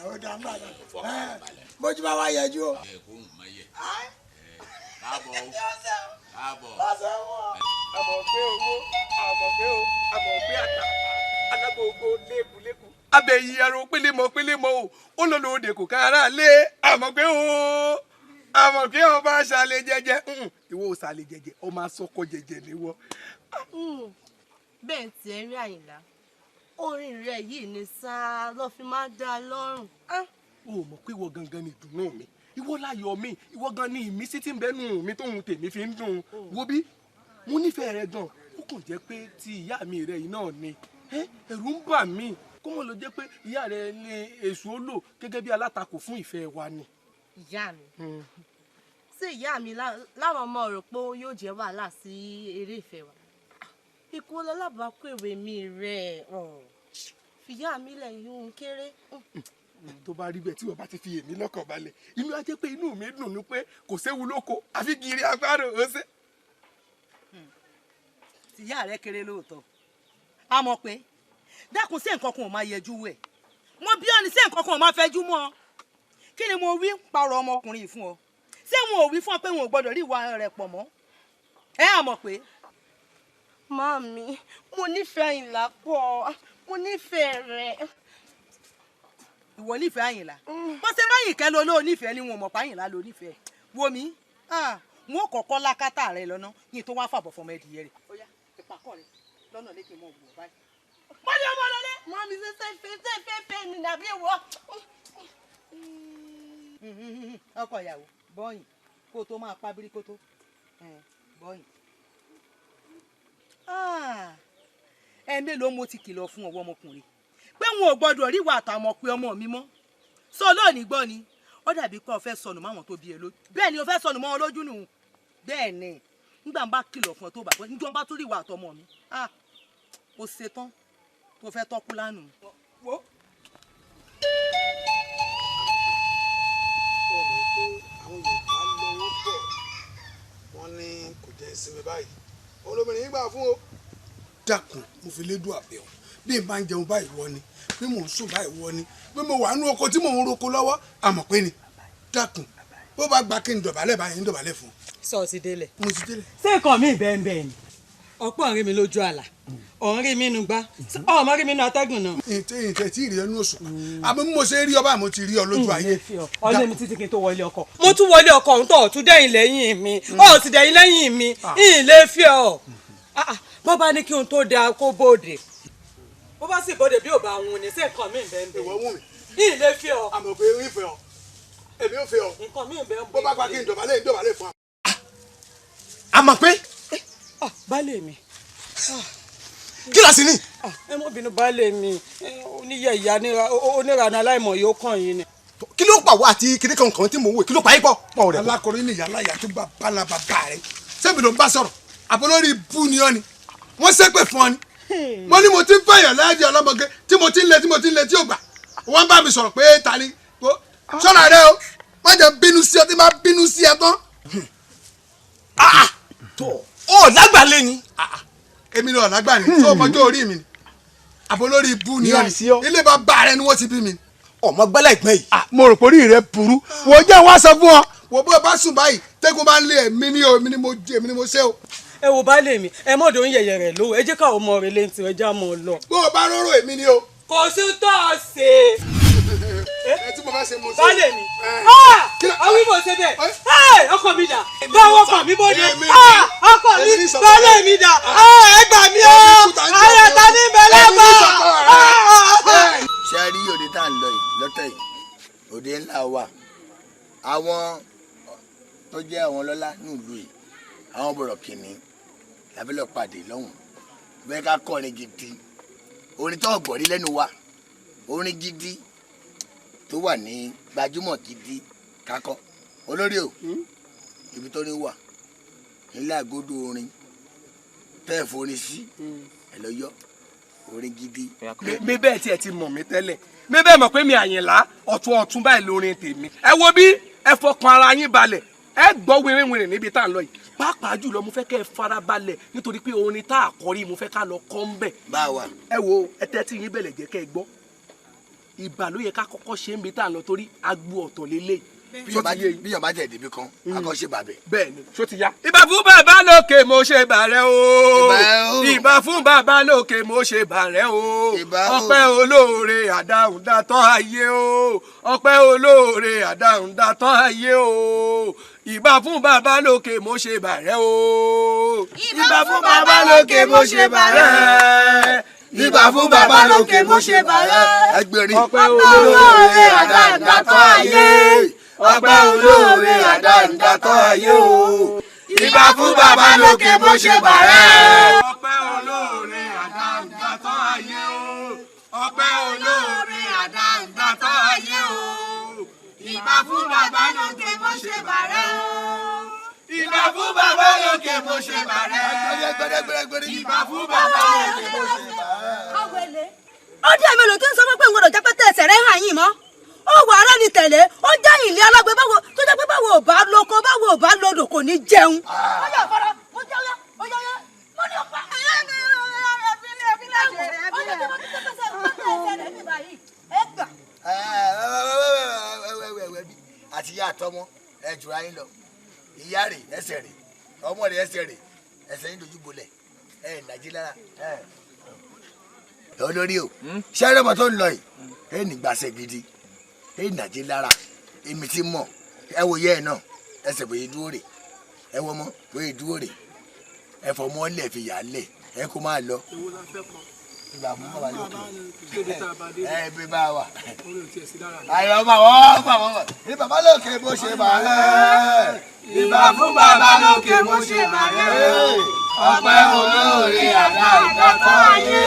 Ó dá ń bàdàn bójú bá wá yẹjú o. Ẹ kó ń má yẹ. Káàbọ̀ o, káàbọ̀. Àmọ̀ pé owó, àmọ̀ pé o, àmọ̀ pé àtà, alágbogbo lékúlékú. Abẹ́yí aró pélémọ pélémọ o, ó lọ lóde kò kára lé, àmọ̀ pé o, àmọ̀ pé ọba ṣàlẹ̀ jẹjẹ. Ìwọ ò ṣàlẹ̀ jẹjẹ, ó máa sọkọ jẹjẹ níwọ. Bẹ́ẹ̀ tí ẹ rí Àyìnlá, orin rẹ̀ yìí ni sáà lọ́ fi máa dá a lọ́rùn. O mọ̀ pé ìwọ gangan ni ìdùnnú mi, ìwọ láyọ̀ mi, ìwọ gan ni ìmísí tí ń bẹ́nu mi tóun tèmi fi ń dùn. Wo bí, mo nífẹ̀ẹ́ rẹ gan, ó kàn jẹ́ pé ti ìyá mi rẹ yìí náà ni ẹ̀rù ń bà mí kó mọ̀ ló jẹ́ pé ìyá rẹ ní èṣù ó lò gẹ́gẹ́ bí alátakò fún ìfẹ́ wa ni. Ìyá mi, ṣé ìyá mi láwọn ọmọ rò pé yóò jẹ́ wàhálà sí eré ìfẹ́ wa? Ikú ọlọ́lábàákú èwe mi rẹ̀ fìyà mi lẹ́yìn ohun kéré. Tó bá rí bẹ́ẹ̀ tí wọ́n bá ti fi èmi lọ́kàn balẹ̀, inú á jẹ́ pé inú mi dùn ní pé kò séwu lóko àfi gírí agbára ó ṣe. Tìyá rẹ kéré lóòótọ́, a mọ̀ pé dákun sí nǹkan kan ò máa yẹjú wẹ̀ mo bí ọ́ni sí nǹkan kan ò máa fẹjú mọ́ ọ. Kí ni mo wí parọ́ ọmọkùnrin yìí fún ọ? Ṣé wọn ò wí fún ọ pé wọn ò gbọdọ̀ rí ìwà rẹ̀ pọ̀ mọ́? Ẹ á mọ̀ pé. Màmí, mo nífẹ̀ẹ́ Àyìnlá pọ̀, mo nífẹ̀ẹ́ rẹ̀. Ìwọ nífẹ̀ẹ́ Àyìnlá? Bó ṣe báyìí kẹ́ ló ló nífẹ̀ẹ́ ni wọn mọ̀ pé Àyìnlá ló nífẹ̀ẹ́. Wo mi, wọn ò kọ́kọ́ lákàtà rẹ lọ́nà kí n tó wá fàbọ̀ fọmọ ẹ̀dìyẹ rẹ̀. Ó yá, ìpàkọ́ rẹ lọ́nà lékè mọ́ òwò báyìí. Mo ní ọmọ lọlé. Màmí, ṣe ṣe fẹ́ fẹ́ ni nàbí ìwọ. Ọkọ ìyàwó bọ́yìn kó o tó máa pa bíríkótó bọ́yìn. Ẹ mélòó mo ti kìlọ̀ fún ọwọ́ ọmọkùnrin pé wọn ò gbọdọ̀ rí ìwà àtàwọn pé ọmọ mi mọ́. Sọ lónìí gbọ́ ni ó dàbí pé o fẹ́ sọnù máwọn tó bí ẹ lójú. Bẹ́ẹ̀ ni o fẹ́ sọnù mọ́ wọn lójú nù. Bẹ́ẹ̀ ni nígbà bá kìlọ̀ fún ọ tó bà pé níjọ́ bá tún rí ìwà àtọmọ mi, o ṣetán tó fẹ́ tọ́kú lánàá. Wo. Àwọn Yorùbá lọ́wọ́ pọ̀, wọ́n ní kò jẹ́ ìsinmi báyìí, olómìnir yín gbà fún o. Dákun, mo fi lédùn àbẹ̀ ọ́, bí n bá ń jẹun báyìí wọ ni, bí mò ń sùn báyìí wọ ni, bí mo wà nínú oko tí mò ń roko lọ́wọ́ àmọ̀ pé ni. Dákun, bó bá gba kí n dọ̀bálẹ̀ báyìí ń dọ̀bálẹ̀ fún un. Sọ ti délẹ̀. Mo ti délẹ̀. Ṣé nǹkan mi bẹ́ẹ̀ bẹ́ẹ̀ ni? Ọ̀pọ̀ ń rí mi lójú àlà, ọ̀ ń rí mi nu gbá, ọmọ rí mi nu atẹ́gùn náà. Ìtẹ̀ tí ìrì ẹnu oṣù àmọ́ mo ṣe rí ọba mo ti rí ọ lójú ayé. Ọlẹ́ mi títí kí n tó wọlé ọkọ. Mo tún wọlé ọkọ ọ̀hún tó ọ̀tún dẹ̀yìn lẹ́yìn mi, ọ̀ sì dẹ̀yìn lẹ́yìn mi, ìyìn lè fi ọ̀. Bó bá ní kí n tó da kó bóde. Bó bá sì bóde bí ò bá wun ni, ṣé nǹkan mi bẹ́ẹ̀ bẹ́ẹ̀. Ìwọ wù mí. Ìyìn lè fi ọ. Àmọ̀ pé ń fẹ́ ọ, èmi ò fẹ́ ọ. Nǹkan mi bẹ́ẹ̀ bó bá gba kí n dọ̀bálẹ̀ fún wa. Àmọ̀ pé. Baálé mi. Kí la sì ní. Ẹ mọ bínú baálé mi, oníyẹ ìyá onírànà aláìmọ̀ yóò kàn yín ni. Kí ló pa wá àti kíní kankan tí mò ń wò, kí ló pa yín pọ̀ pọ̀ rẹ̀. Alákọ̀ọ́rí ni ìyá aláya tó bá bala bàbá rẹ̀ sẹ́mi ló ń bá sọ̀rọ̀ àbólórí ibú ni ọ́ ni wọ́n ṣépè fún ọ ni. Mo ní mo ti ń fẹ̀yàn láàjì ọlọ́mọge tí mo ti ń lé tí mo ti ń lé tí ò gbà wọ́n bá mi sọ̀rọ̀ pé ta ni sọ̀rọ̀ rẹ o. Má jẹ́ bínú sí ọ tí má bínú sí ẹ tán. Ó lágbàlẹ̀ ni. Èmi náà lágbàlẹ̀ tó ọmọjọ́ orí mi ni àbò lórí ibú ni ọ ilé bàbá rẹ ni wọ́n ti bí mi. Ọmọ gbẹ́lẹ̀ ìpín yìí. Mo rò pé orí rẹ burú wò ó jẹ́ wá sọ fún ọ wò bó bá sùn báyìí tẹ́gùn bá ń lé èmi ní o èmi ni mo jẹ èmi ni mo ṣe o. Ẹ wo baálé mi, ẹ mọ̀dọ̀ ń yẹ̀yẹ̀ rẹ̀ lówó, ẹ jẹ́ káwọn ọmọ rẹ̀ lé ní tiwọn, ẹ já mọ́ ọ lọ. Bó o bá rọrọ èmi ni o. Kò sí tó ọ ṣe. Ẹ tí mo bá ṣe mo ṣe. Baálé mi, àwọn ìbò ṣe bẹ́ẹ̀, ọkọ mi dà, báwo ọkọ mi bóde, ọkọ mi baálé mi dà, ẹ gbà mí o, ayé ta ní bẹ́lẹ́ bọ̀. Ṣé rí òde tá à ń lọ yìí lọ́tẹ̀ yìí, òde ńlá wà, àwọn tó jẹ́ àwọn ọlọ́lá nílùú yìí, àwọn bọ̀rọ̀ kìnní lábẹ́ lọ pàdé lọ́hùn, bẹ́ẹ̀ ká kọrin gidi, orin tó ọ̀gbọ̀n rí lẹ́nu wa, orin gidi tó wà ní gbajúmọ̀ gidi kakọ. Olórí o, ibi tó ní wà nílé àgọ́dọ̀ orin tẹ́ ẹ̀ forin sí ẹ̀ lọ yọ orin gidi. Mi bẹ́ẹ̀ tiẹ̀ ti mọ̀ mí tẹ́lẹ̀, mi bẹ́ẹ̀ mọ̀ pé mi Àyìnlá ọ̀tún ọ̀tún báyìí lórin tèmi. Ẹ wo bí ẹ fọkàn ara yín balẹ̀, ẹ gbọ́ wìrìwìrì níbi tá à ń lọ yìí. Pàápàá jùlọ mo fẹ́ kẹ́ ẹ fara balẹ̀ nítorí pé orin tá a kọ rí mo fẹ́ ká lọ kọ́ ń bẹ̀. Báwa. Ẹ wo ẹ tẹ́tí yín bẹ̀lẹ̀ jẹ́ kẹ́ ẹ gbọ́. Ìbà ló yẹ ká kọ́kọ́ ṣe ń bi tá à ń lọ torí agbo ọ̀tọ̀ lélẹ̀. Bí yọ̀ọ́ bá tẹ̀ débi kan, akọ́ṣe bàbẹ̀. Bẹ́ẹ̀ni, ṣó ti yá. Ìbà fún bàbá lókè mo ṣe bàrẹ́ o. Ìbà fún bàbá lókè mo ṣe bàrẹ́ o. Ọpẹ́ olóore àdáhùndátọ́ ayé o. Ọpẹ́ olóore àdáhùndátọ́ ayé o. Ìbà fún bàbá lókè mo ṣe bàrẹ́ o. Ìbà fún bàbá lókè mo ṣe bàrẹ́. Ìbà fún bàbá lókè mo ṣe bàrẹ́. Ẹgbẹ̀rin. Ọpẹ́ olóore àdáhùndátọ́ ayé. Ọpẹ́ olóore àdáǹdátọ́ ayé o. Ìbà fún bàbá lókè bó ṣe bàrẹ́. Ọpẹ́ olóore àdáǹdátọ́ ayé o. Ọpẹ́ olóore àdáǹdátọ́ ayé o. Ìbà fún bàbá lókè bó ṣe bàrẹ́ o. Ìbà fún bàbá lókè bó ṣe bàrẹ́. Ìbà fún bàbá lókè bó ṣe bàrẹ́. Ó dé mélòó tí ń sọ fún pé ń gbọdọ̀ jápẹ́tẹ̀ ẹsẹ̀ rẹ̀ hàn yín mọ́. Ó wà ara ni tẹ̀lé, ó jẹ́ ìlé alágbe báwo tó jẹ́ pé báwo ò bá lóko báwo ò bá lodò kò ní jẹun. Ó yà fara, mo jẹ́ ọyá, ó yá ọyá, mo ní ọ̀pá. Àti ìyá àtọmọ ẹ jùra yín lọ, ìyá rè ẹsẹ̀ rè, ọmọ rè ẹsẹ̀ rè, ẹsẹ̀ yín dojú bolẹ̀, ẹ nàjí lára. Olórí o, ṣé ẹ̀rọ ọmọ tó ń lọ yìí, ẹ nígbàsẹ̀ gidi, ẹ nàjí lára, èmi ti mọ̀, ẹ wo yẹ́ ẹ náà, ẹsẹ̀ bòye dúró rè, ẹ wọ ọmọ bòye dúró rè, ẹ fọmọ lẹ̀ fi yà á lẹ̀, ẹ kó máa lọ. Ìbà fún bàbá lókè. Ẹ bí bá wà. Àyọ̀ ọmọ àwọn ọmọ àwọn ní bàbá lókè bó ṣe bàrẹ́. Ìbà fún bàbá lókè bó ṣe bàrẹ́. Ọpẹ́ olóore àdáǹdátọ́ ayé.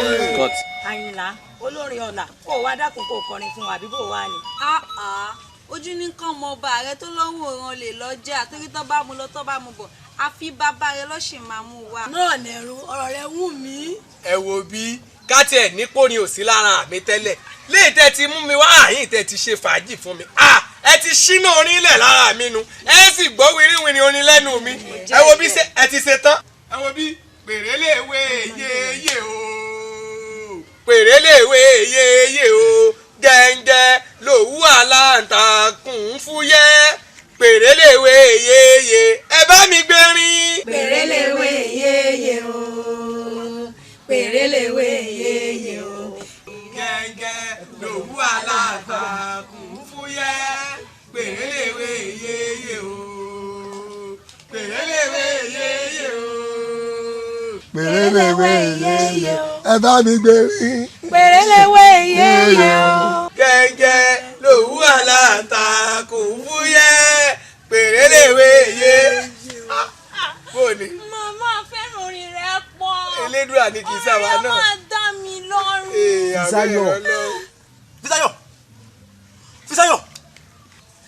Àyìnlá olórin ọ̀la kó o wá dákun kó o kọrin fún wa àbí bó o wá ni. Ojú ní kàn mọ ọba rẹ tó lọ́wọ́ òran lè lọ́jà torí tó bá mu lọ tó bá mu bọ̀ àfi bàbá rẹ lọ́sìn máa mú wa. Náà lẹ́rù ọ̀rọ̀ rẹ wù mí. Ẹ wo bí káti ẹ̀ ní kórin ò sí lára mi tẹ́lẹ̀ léyìí tẹ́ ti mú mi wá àyìn tẹ́ ti ṣe fàájì fún mi ẹ ti ṣínà orin lẹ̀ lára mi nu ẹ sì gbọ́ wìrìwìrì orin lẹ́nu mi. Ẹ wo bí ẹ ti ṣe tán. Ẹ wo bí pèrèléwé yéyé o, pèrèléwé yéyé o, gẹ́ngẹ́ lòwú aláǹtakùn fúyẹ́, pèrèléwé yéyé, ẹ bá mi gbérin. Pèrèléwé yéyé o, pèrèléwé yéyé o. Gẹ́ngẹ́ lòwú aláǹtakùn fúyẹ́, pèrèléwé yéyé o, pèrèléwé yéyé o. Pèrèléwé yéyé o, ẹ bá mi gbérin. Pèrèléwé yéyé o. Gẹ́ngẹ́ lòwú aláǹtakùn fúyẹ́, pèrèléwé yé. Bóòní. Màmá fẹ́ràn orin rẹ̀ pọ̀. Elédùà ni kì í sábà náà. Ọ̀rẹ́ máa dá mi lọ́rùn. Fisáyọ̀ Fisáyọ̀ Fisáyọ̀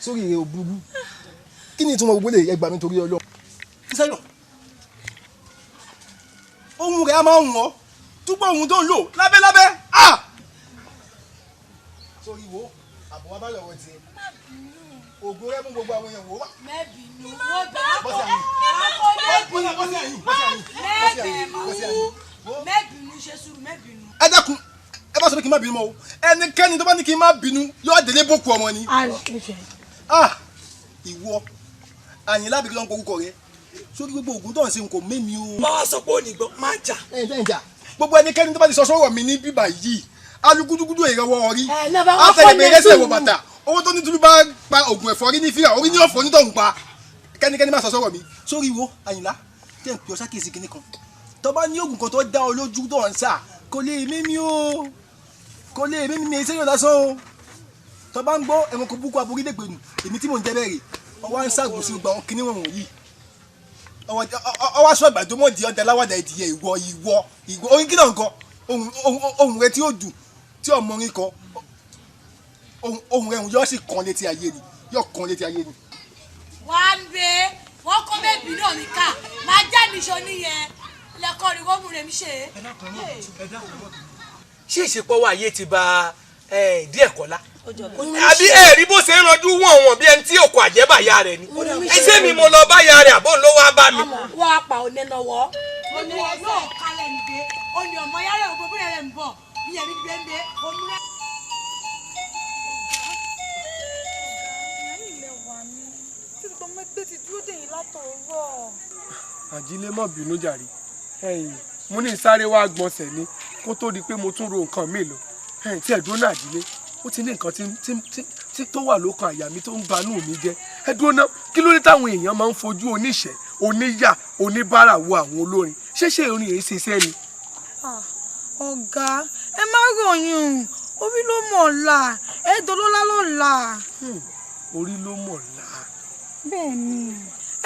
sórí rẹ ò burú, kí ni ìtumọ̀ gbogbo lè ẹgbàá mi torí Ọlọ́run. Fisáyọ̀ ohun rẹ̀ a máa ń wọ́n túbọ̀ ohun tó ń lò lábẹ́lábẹ́. Sórí wo Àbọ̀ wa bá lọ́wọ́ tiẹ̀. Ògùn rẹ mú gbogbo àwọn èèyàn wò wá. Mẹ́bìnú wọ́n bá Bọ́sẹ̀ àyìn. Bọ́sẹ̀ àyìn. Bọ́sẹ̀ àyìn. Mẹ́bìnú ṣe sùúrù mẹ́bìnú. Ẹ dákun, ẹ bá sọ pé kí n má bínú mọ́ o. Ẹnikẹ́ni tó bá ní kí n má bínú yóò délé bókù ọmọ ni. Ah, ìwọ Àyìnlá bí kí ló ń korúkọ rẹ sórí gbogbo ògùn tó ń ṣe kò mẹ́mi o. Má wá sọ pé ò ní gbọ́, má jà. Ẹ ẹ jà. Gbogbo ẹnikẹ́ni tó bá ti sọ sọ́rọ̀ mi ní bíbà yìí, alugudugudu ìrọwọ́ orí, àtẹ̀lẹ̀mẹ̀ ẹlẹ́sẹ̀ wọ bàtà, owó tó ní tulu bá pa ògùn ẹ̀fọ́rí ní fíra, orí ní ọ̀fọ̀ onítọ̀hún pa. Kẹ́nikẹ́ni má sọ sọ́rọ̀ mi. Sórí wo Àyìnlá, tẹ̀ ń pè ọ́ sákèsí kinní kan. Tó bá ní ògùn kan tó dá ọ lójú tó ń sà, kò lè mímí o. Kò lè mímí mi ṣé yóò lásán o. Tó bá ń gbọ́ ẹranko búkú aborí dègbè nù, èmi tí mò ń jẹ́ bẹ́ẹ̀ rè, ọwọ́ ń ṣàgùn sí gbogbo àwọn kinní wọ̀nyí. Ọwọ́ aṣọ àgbàdo mọ̀ di ọ̀dà aláwàdà ìdìyẹ ìwọ ìwọ ìwọ orin kí náà nǹkan ohun rẹ tí ó dùn tí ọmọ orin kọ ohun rẹ yóò sì kàn létí ayé ni yóò kàn létí ayé ni. Wà á bẹ wọ́n kọ́ bẹ́ẹ̀bì náà ní ká máa já níṣó níyẹn lẹ́kọ̀ọ́ rí wọ́n mú rẹ̀ mí ṣe. Ṣé ìṣepọ̀ wa ayé ti ba díẹ̀ kọ́lá? Àbí ẹ rí bó ṣe ń ranjú wọ̀n wọ̀n bí ẹni tí òkú àjẹ́bà ya rẹ̀ ni. Ẹsẹ̀ mi mo lọ bá ya rẹ̀ àbọ̀ ló wá bá mi. Wọ́n á pa òní lọ́wọ́. Òní yóò kalẹ̀ nìgbé, òní ọmọ yàrá ògbó bí rẹ̀ ń bọ̀, ìyẹn mi gbé ń bẹ, òní rẹ̀. Àjílé má bínú jàre, ẹ̀yin mo ní sáré wá gbọ̀nsẹ̀ ni kó tó di pé mo tún ro nǹkan mi lọ. Ẹ̀yin tí ẹ̀dùn náà Àjílé, ó ti ní nǹkan tí tó wà lókàn àyà mi tó ń banú mi jẹ́. Ẹ dúró ná, kí ló dé táwọn èèyàn máa ń fojú oníṣẹ́, oníyà, oníbàárà wo àwọn olórin? Ṣéṣe orin èyí ṣiṣẹ́ ni? Ọ̀gá, ẹ má ròyìn, orí ló mọ̀ ọ̀la, ẹ dọlọ́lá lọ́la. Orí ló mọ̀ ọ̀la. Bẹ́ẹ̀ ni,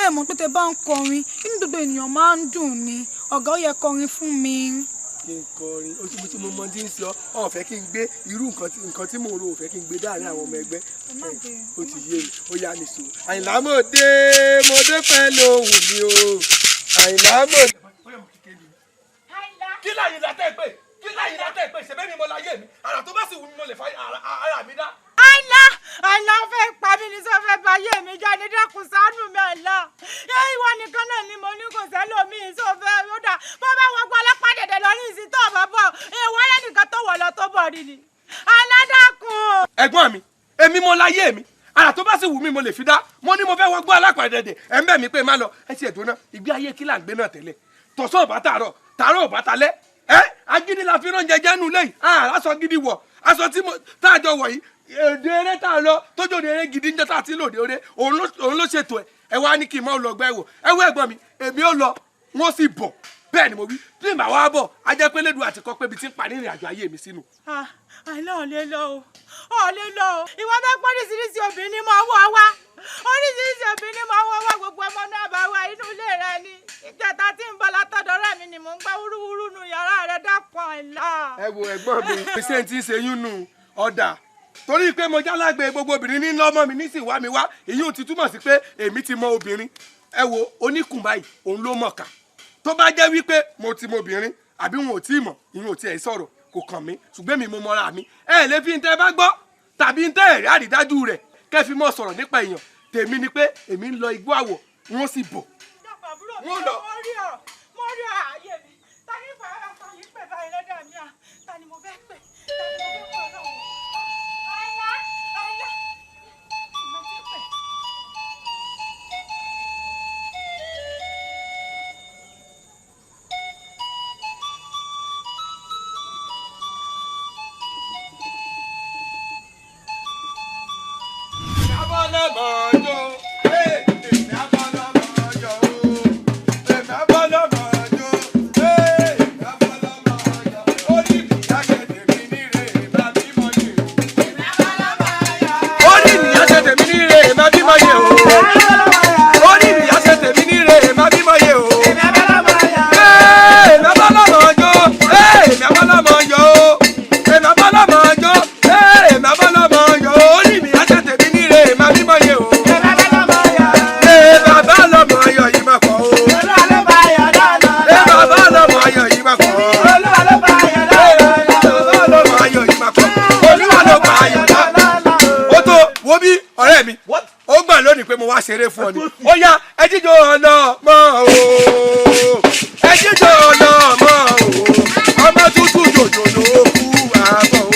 ẹ mọ̀ pé tẹ bá ń kọrin, inú gbogbo ènìyàn máa ń dùn ni, ọ̀gá ó yẹ kọrin fún mi. Kí n kọrin, ojú mi tí mo mọ tí ń sọ, ọ fẹ́ kí n gbé irú nǹkan tí mò ń ro, ò fẹ́ kí n gbé dáàrin àwọn ọmọ ẹgbẹ́. Ó ti yé mi, ó yá nìṣó. Àyìnlá mo dé, mo dé pẹ̀lú ohùn mi o. Àyìnlá mo dé. Kí láyìnlá tẹ́ pé? Kí láyìnlá tẹ́ pé? Ṣèbẹ́ mi mo láyé mi, àrà tó bá sì wù mí mo lè fa ara mi dá. Àìlá, Àìlá fẹ́ pa mí ní sọ fẹ́ bá yé mi jáde, dákun ṣàánú mi Àìlá. Ṣé ìwọ nìkan náà ni mo ní kò sẹ́lòmíì sọ fẹ́ ó dà bó bá wọgbọ́ ọlọ́pàá dẹ̀dẹ̀ lọ ní ìsìn tó bá bọ̀ ìwọ rẹ̀ nìkan tó wọ̀ lọ tó bọ̀ rí ni. Àìlá dákun. Ẹ̀gbọ́n mi, èmi mo láyé mi, àrà tó bá sì wù mí mo lè fi dá. Mo ní mo fẹ́ wọgbọ́ ọlọ́pàá dẹ̀dẹ̀, ẹ̀ ń bẹ̀ mí pé má lọ. Ẹ ti ẹ̀dùn náà, ìgbé ayé kí là ń gbé náà tẹ́lẹ̀. Tọ̀sán ò bá tàárọ̀, tàárọ̀ ò bá talẹ́. Ẹ́ agídí la fi ránjẹ jẹ́nu lẹ́yìn, aṣọ gidi wọ̀, aṣọ tí tá a jọ wọ̀ yìí èdè eré tá a lọ tójú òde eré gidi ń jẹ́ tá a ti lòdì eré òun ló ṣètò ẹ̀. Ẹ wá ní kí n máa lọ gbẹ́ wò. Ẹ wọ ẹ̀gbọ́n mi, èmi ò lọ, wọ́n sì bọ̀. Bẹ́ẹ̀ ni mo wí, bí màá wá bọ̀, a jẹ́ pé lédu àti kọ́ pé ibi tí ń parí ìrìn àjò ayé mi sínú. Àìlá ò lè lọ o, ò lè lọ o. Ìwọ bá pọ́ oríṣiríṣi obìnrin ni mo wọ́ wá. Oríṣiríṣi obìnrin ni mo wọ́ wá, gbogbo ọmọ náà bá wá inú ilé rẹ ni. Ìjẹta tí ń bọ̀ látọ̀dọ̀ rẹ̀ mi ni mò ń gbá wúrúwúrú nu yàrá rẹ, dákun Àìlá. Ẹ wo ẹ̀gbọ́n mi, ṣé n ti ń ṣe yún nù ọ̀dà? Torí pé mo jálágbe gbogbo obìnrin ní lọ́mọ mi nísìn wá mi wá, èyí ò ti túmọ̀ sí pé èmi ti mọ obìnrin. Ẹ wo oníkùn báyìí, òun ló mọ̀ ká. Tó bá jẹ́ wípé mo ti mọ obìnrin àbí wọn ò tí ì mọ̀, ìyẹn ò tiẹ̀ sọ̀rọ̀, kò kàn mí, ṣùgbọ́n mi mo mọra mi. Ẹ lè fi ntẹ́ bá gbọ́ tàbí ntẹ́ ẹ̀rí àrídájú rẹ̀ kẹ́ fi mọ́ sọ̀rọ̀ nípa èèyàn. Tèmi ni pé èmi ń lọ igbó àwọ̀, wọ́n sì bọ̀. Wọ́n lọ. Mo rí ààyè mi, ta ni fàárà ta yìí pẹ̀ báyìí lọ́dọ̀ mi à, ta ni mo fẹ́ pè, ta ni mo fẹ́ pè ọlọ́run. Àìlá, Àìlá, mo ti pè. bí ọ̀rẹ́ mi ó gbà lónìí pé mo wá ṣeré fún ọ ni ó yá ẹ jíjó ọlọ́mọ o ẹ jíjó ọlọ́mọ o ọmọ tuntun jòjò ló kú àbọ̀ o.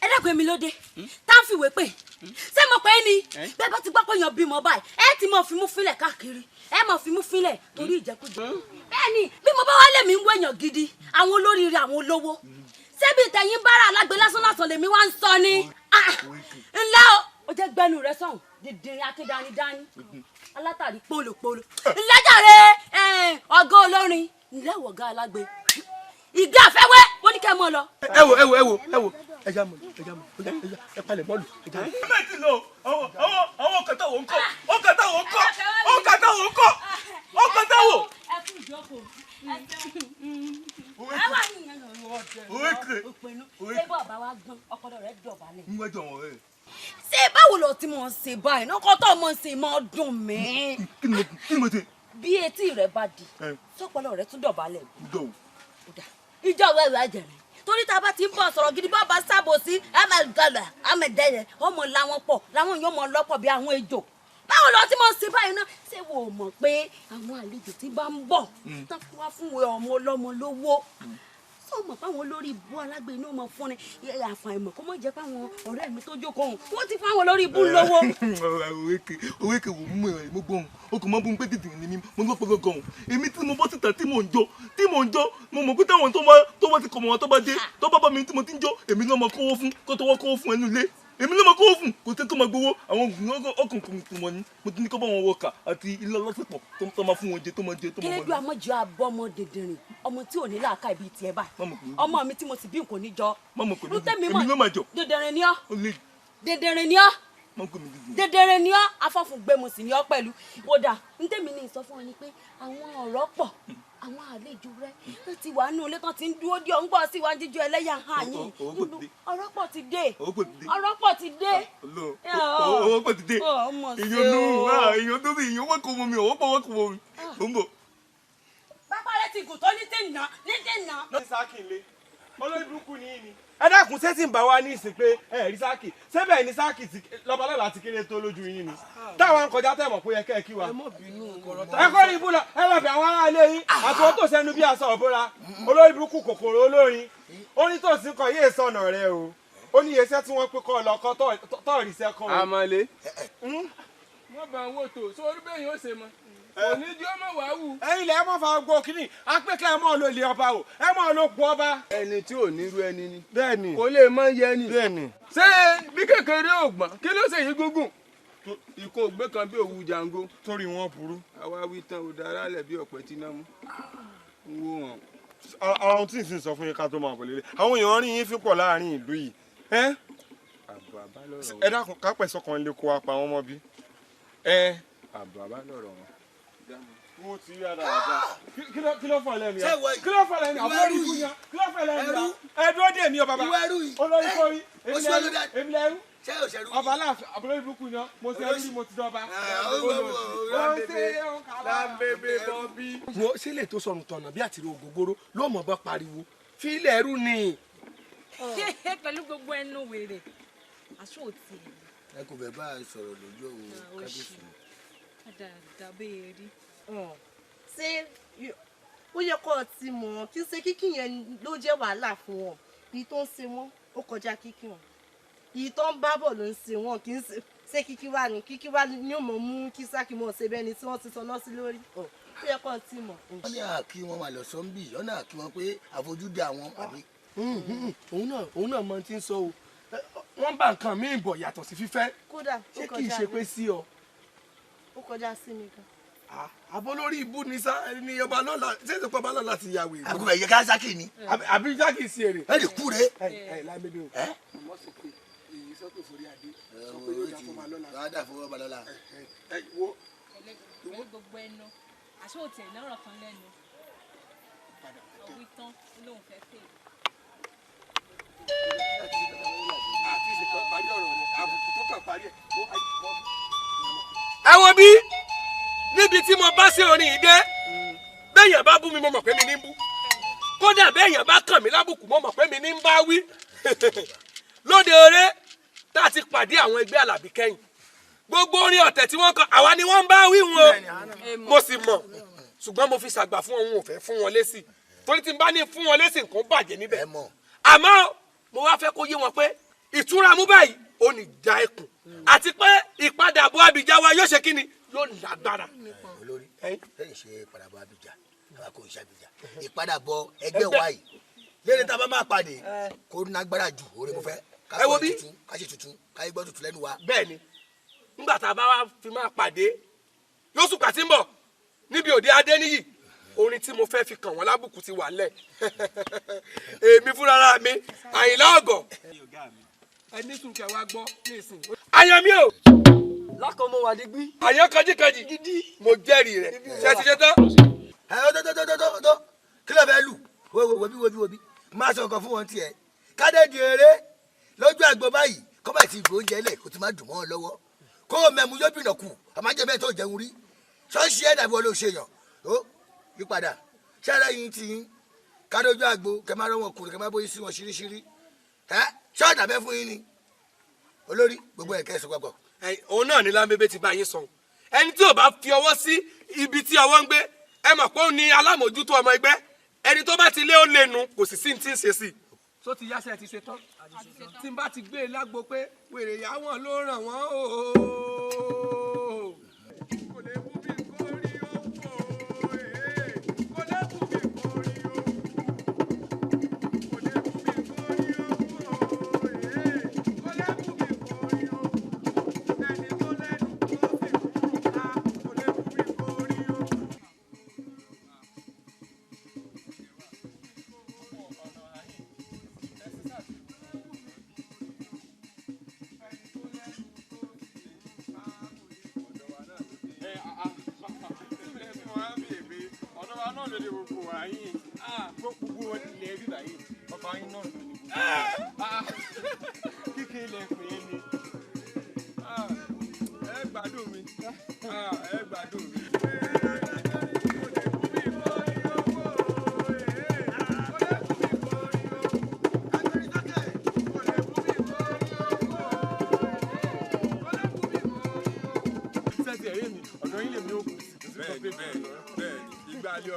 Ẹ dákun, èmi lóde tá a fìwé pè ṣé mo pè é ni bẹ́ẹ̀ bá ti gbọ́ pé èèyàn bímọ báyìí, ẹ ti mọ̀ fimú fínlẹ̀ káàkiri, ẹ mọ̀ fimú fínlẹ̀ torí ìjẹkújẹ. Bẹ́ẹ̀ ni bí mo bá wá lèmi ń wéèyàn gidi, àwọn olóríire, àwọn olówó, ṣébi ìtẹ̀yìn bára alágbe lásán lásán lèmi wá ń sọ ni. Ńlá o, ó jẹ́ gbẹ́nu rẹ sọ̀hún dídìrín akédanidání alátàrí pólopólo ńlẹ́jàre ọ̀gá olórin ńlẹ́ wọ̀gá alágbe ìgbé àfẹ́wẹ́ mo ní kẹ́ mọ́ lọ. Ẹ wo, ẹ wo, ẹ wo, ẹ wo, ẹ já mọ, ẹ já mọ, ẹ palẹ̀ bọ́ọ̀lù, ẹ já mọ. Méjì lọ àwọn kẹta wò ń kọ ó kẹta wò ń kọ ó kẹta wò ń kọ ó kẹta wò. Ẹ kú ìjókòó, ẹ ṣeun, ẹ wà ní òpinnu ṣé bàbá wa gbọ́n ọpọlọ rẹ dọ̀bálẹ̀. Ń wájú àwọn ọ̀rẹ́. Ṣé báwo lọ tí mo ń ṣe báyìí náà kọ́ tó mo ń ṣe mọ́ dùn mí. Kí ni mo ṣe? Bí etí rẹ bá di sọpọlọ rẹ tún dọ̀bálẹ̀. Dọ̀wọ̀. Ìjọ wẹ̀wẹ̀ jẹ̀rẹ̀ torí tá a bá ti ń bọ̀ sọ̀rọ̀ gidi, bá bá sábò sí àmàgàlà àmàdẹ́yẹ ọmọ làwọn pọ̀ làwọn yóò mọ lọ́pọ̀ bí àwọn ejò. Báwo lọ tí mo ń ṣe báyìí náà? Ṣé wo mọ̀ pé àwọn àlejò tí bá ń bọ̀ tán wá fún ọmọ ọlọ́mọ lówó, sọ mọ̀ pé àwọn olórí ibú alágbe inú ọmọ fún ni àfàìmọ̀ kó mọ̀ jẹ́ pé àwọn ọ̀rẹ́ mi tó jókòó òun wọ́n ti fún àwọn olórí ibú lówó. Òwe kè wò mú ẹ, mo gbọ́ òun o kò mọ bó ń pé dìdì ní mi mo gbọ́ pé gan-an èmi tí mo bọ́ síta tí mò ń jó tí mò ń jó, mo mọ̀ pé táwọn tó bá ti kọ̀ mọ́ wọn tó bá dé tó bá bá mi tí mo ti ń jó, èmi ló mọ kówó fún kó tó wọ́ kówó fún ẹnu ilé, èmi ló mọ kówó fún kò tẹ́ tó máa gbowó àwọn ọkùnkùn wọn ni mo ti ní kó bá wọn wọkà àti ilé ọlọ́sẹ̀pọ̀ tó máa fún wọn jẹ tó máa jẹ tó máa wọlé. Kílódé àmọ́jọ abọ́ ọmọ dìndìnrín ọmọ tí ò ní làákà ibi tiẹ̀ báyìí, ọmọ mi tí mo sì bí n kò ní jọ. Èmi ló máa jọ. Dìndìnrín ni ọ́, dìndìnrín ni ọ́, dìndìnrín ni ọ́, afọ́fúngbẹ́mu sì ni ọ́ pẹ̀lú. Kódà ń tèmi ní ìsọfún ọ ni pé àwọn ọ̀rọ̀ pọ̀, àwọn àlejò rẹ tó ti wà nínú ilé tán ti ń dúró dí ọ ń gbọ́ sí wa jíjọ ẹlẹ́yà hàn yín. Ọ̀rọ̀ pọ̀ ti dé, ọ̀rọ̀ pọ̀ ti dé. Ọ̀rọ̀ pọ̀ ti dé. Èèyàn nù, èèyàn tó bí èèyàn wọ́n kò mọ mi, ọ̀wọ́ pọ̀ wọ́n kò mọ mi, ò ń bọ̀. Bàbá rẹ ti gùn tó ní tèǹnà ní tèǹnà. Ní sáàkì ńlẹ olórí burúkú ni yín ni. Ẹ dákun, ṣé tí ń bá wa ní ìsìn pé ẹ rí sáàkì sẹ́bẹ̀ ní sáàkì lọ́balọ́la ti kéré tó lójú yín ni táwọn kọjá tẹ̀ mọ̀ pé yẹ kẹ́ ẹ kí wa. Ẹ kọ́ ní ibú lọ, ẹ lọ bẹ̀ àwọn ará ilé yín àti wọn tó sẹnu bí aṣọ òbóra olórí burúkú kòkòrò olórin orin tó sì ń kọ yéé sọnà rẹ o, ó ní iṣẹ́ tí wọ́n pé kọ́ lọ kọ́ tọ́ọ̀rì iṣẹ́ kan o. Àmọ̀lé wọ́n bá ń wò tó sórí bẹ́ẹ̀ yóò ṣe mọ́ òní jí ó mọ̀ wá wù. Ẹ̀yin lẹ mọ fa gbọ kínní apẹkẹ ẹ mọ lo ilé ọba o, ẹ mọ lo pọ ọba. Ẹni tí ò ní irú ẹni ni. Bẹ́ẹ̀ni. Kò lè mọ yẹ ni. Bẹ́ẹ̀ni. Ṣé bí kékeré ò gbọ́n kí ló ṣe yí gúngùn ikú ògbé kan bí òwú jango. Torí wọn burú. Àwa wí tán ò dára lẹ̀ bí ọ̀pẹ tí náà mú. Ń wó wọn. Àwọn tí ì sì sọ fún yín ká tó máa bọ̀ lélẹ̀, àwọn èèyàn rí yín fipọ̀ láàrin ìlú yìí. Ẹ dákun, kápẹ́ sọkàn lè kó apá wọn mọ́ bí. Àbọ̀ àbá lọ̀rọ̀ wọn. Wọ́n ti rí ara rẹ̀. Kí ló fọ lẹ́nu yẹn? Kí ló fọ lẹ́nu yẹn? Àbúrò ìbú yẹn. Kí ló fọ lẹ́nu yẹn? Ẹ dúró dè mí o bàbá. Olórí kórí. Èmi lẹ́rú. Ọba aláàfin àbúrò ìbúkú yan. Mo ṣe ẹrú, mo ti dọba. Wo sílẹ̀ tó sọnù tọ̀nà bí àtìrí ògógóró ló mọ̀ bá pariwo fílẹ̀ ẹrú ni. Pẹ̀lú gbogbo ẹnu wèrè, aṣọ òtí ẹ̀. Ẹ kò fẹ́ bá a sọ̀rọ̀ lójú òun kábíyèsí. Dáadáa bẹ́ẹ̀ rí. Ṣé ó yẹ kó o ti mọ̀ kí ṣe kíkì yẹn ló jẹ́ wàhálà fún wọn? Èyí tó ń ṣe wọ́n ó kọjá kíkì wọn, èyí tó ń bá bọ̀ ló ń ṣe wọ́n, kì í ṣe kíkì wá ní kíkì wá ní òmò mú kí sákì mọ̀ ṣe bẹ́ẹ̀ ni tí wọ́n ti sọ náà sí lórí. Ó yẹ kó o ti mọ̀. Wọ́n ní àkí wọn wà lọ sọ́ńbì ọ̀nà àkí wọn pé àfojúdi àwọn àbí. Òun náà mọ ti ń sọ o, wọ́n bá nǹkan míì bọ̀ yàtọ̀ sí fífẹ́. Kódà ṣé kì í ṣe pé sí ọ. Ó kọjá sí mi gan. Àbọ̀ lórí ibú ni sá ni ọba lọ́la ṣé ìsìnkú ọba lọ́la ti ya wèrè. Àgùnbẹ̀ yẹ ká sákì ni. Àbí sákì sí èrè. Ẹ lè kú re. Ẹ ẹ lámẹ́bí o. Ọmọ sọ pé èyí sọ pé forí adé sọ pé yóò dà fún ọba lọ́la. Yóò dà fún ọba lọ́la. Ẹ wo. Pẹ̀lú gbogbo ẹnu àṣọ òtí ẹ̀ lọ́rọ̀ kan lẹ́nu. Ọ̀wí tán lóun fẹ́ pè. Àti ìsìnkú parí ọ̀rọ̀ rẹ̀ àbùkù tó kàn parí ẹ̀. Ẹ wo bí Níbi tí mo bá sí orin yìí dé, béèyàn bá bú mi mo mọ̀ pé mi ní bú, kódà béèyàn bá kàn mí lábùkù mo mọ̀ pé mi ní ń bá wí. Lóde eré tá a ti pàdé àwọn ẹgbẹ́ Àlàbí kẹ́yìn, gbogbo orin ọ̀tẹ̀ tí wọ́n kọ àwa ni wọ́n ń bá wí wọn o. Mo sì mọ̀, ṣùgbọ́n mo fi ṣàgbà fún wọn, ò fẹ́ fún wọn lésì, torí tí n bá ní fún wọn lésì nǹkan bàjẹ́ níbẹ̀. Àmọ́ mo wá fẹ́ kó yé wọn pé ìtura mú báyìí ó ní já ẹkùn, àti pé ìpadàbọ̀ Abidjan wa yóò ṣe kí ni, yóò lágbára. Olórí lẹ́yìn ṣe ìpadàbọ̀ Abidjan, àwa kò ń ṣe Abidjan, ìpadàbọ̀ ẹgbẹ́ wa yìí lẹ́yìn tá a bá máa pàdé kó nágbára jù orí mo fẹ́ ká Ẹ wo bí? tuntun ká ṣe tuntun ká yí gbọ́ tuntun lẹ́nu wa. Bẹ́ẹ̀ni, nígbà tá a bá wá fi máa pàdé lóṣù pàtí ń bọ̀ níbi òde Adéníyì, orin tí mo fẹ́ fi kàn wọ́n lábùkù ti wà lẹ̀. Èmi fúnra mi Àyìnlá Ọ̀gọ̀ ẹni sùn kẹ wá gbọ́ ní ìsìn. Àyàn mi o. Lákọ̀ mo wà digbí. Àyàn kanjíkanjí gidi mo jẹ́rìí rẹ̀. Ṣé ti ṣe tán? Ẹ ó tó tó tó tó tó kí ló fẹ́ lù? Wo wo bí wo bí wo bí máa sọ nǹkan fún wọn tiẹ̀. Kádẹ́ẹ̀dì eré lójú àgbo báyìí kọ́ bá ti gbó oúnjẹ lẹ̀ kó ti má dùn mọ́ ọ lọ́wọ́. Kó o mẹ́mu yóò bìnà kù àmọ́ jẹ́ bẹ́ẹ̀ tó jẹun rí. Ṣọ́ọ̀ṣì ẹ̀ dàbí wọn ló ṣe yàn. Ó yípadà ṣẹ́rẹ́ yín ti yín kádójú àgbo kẹ má rán wọn kùnrin kẹ má bóyí sí wọn ṣíríṣírí. Ẹ ṣọ́ọ̀dà bẹ́ fún yín ni olórí gbogbo ẹ̀ kẹ́sọ̀ papọ̀. Òun náà ní Lámbébé ti bá yín sọ. Ẹni tí ò bá fi ọwọ́ sí ibi tí ọwọ́ ń gbé, ẹ mọ̀ pé ó ní alámòjútó ọmọ ẹgbẹ́. Ẹni tó bá ti lé ó lé nu, kò sì sí ní tí ń ṣe sí i. Tó ti yáṣẹ́ ti ṣe tán, tí n bá ti gbé e lágbo pé wèrè yá wọn ló ràn wọ́n o.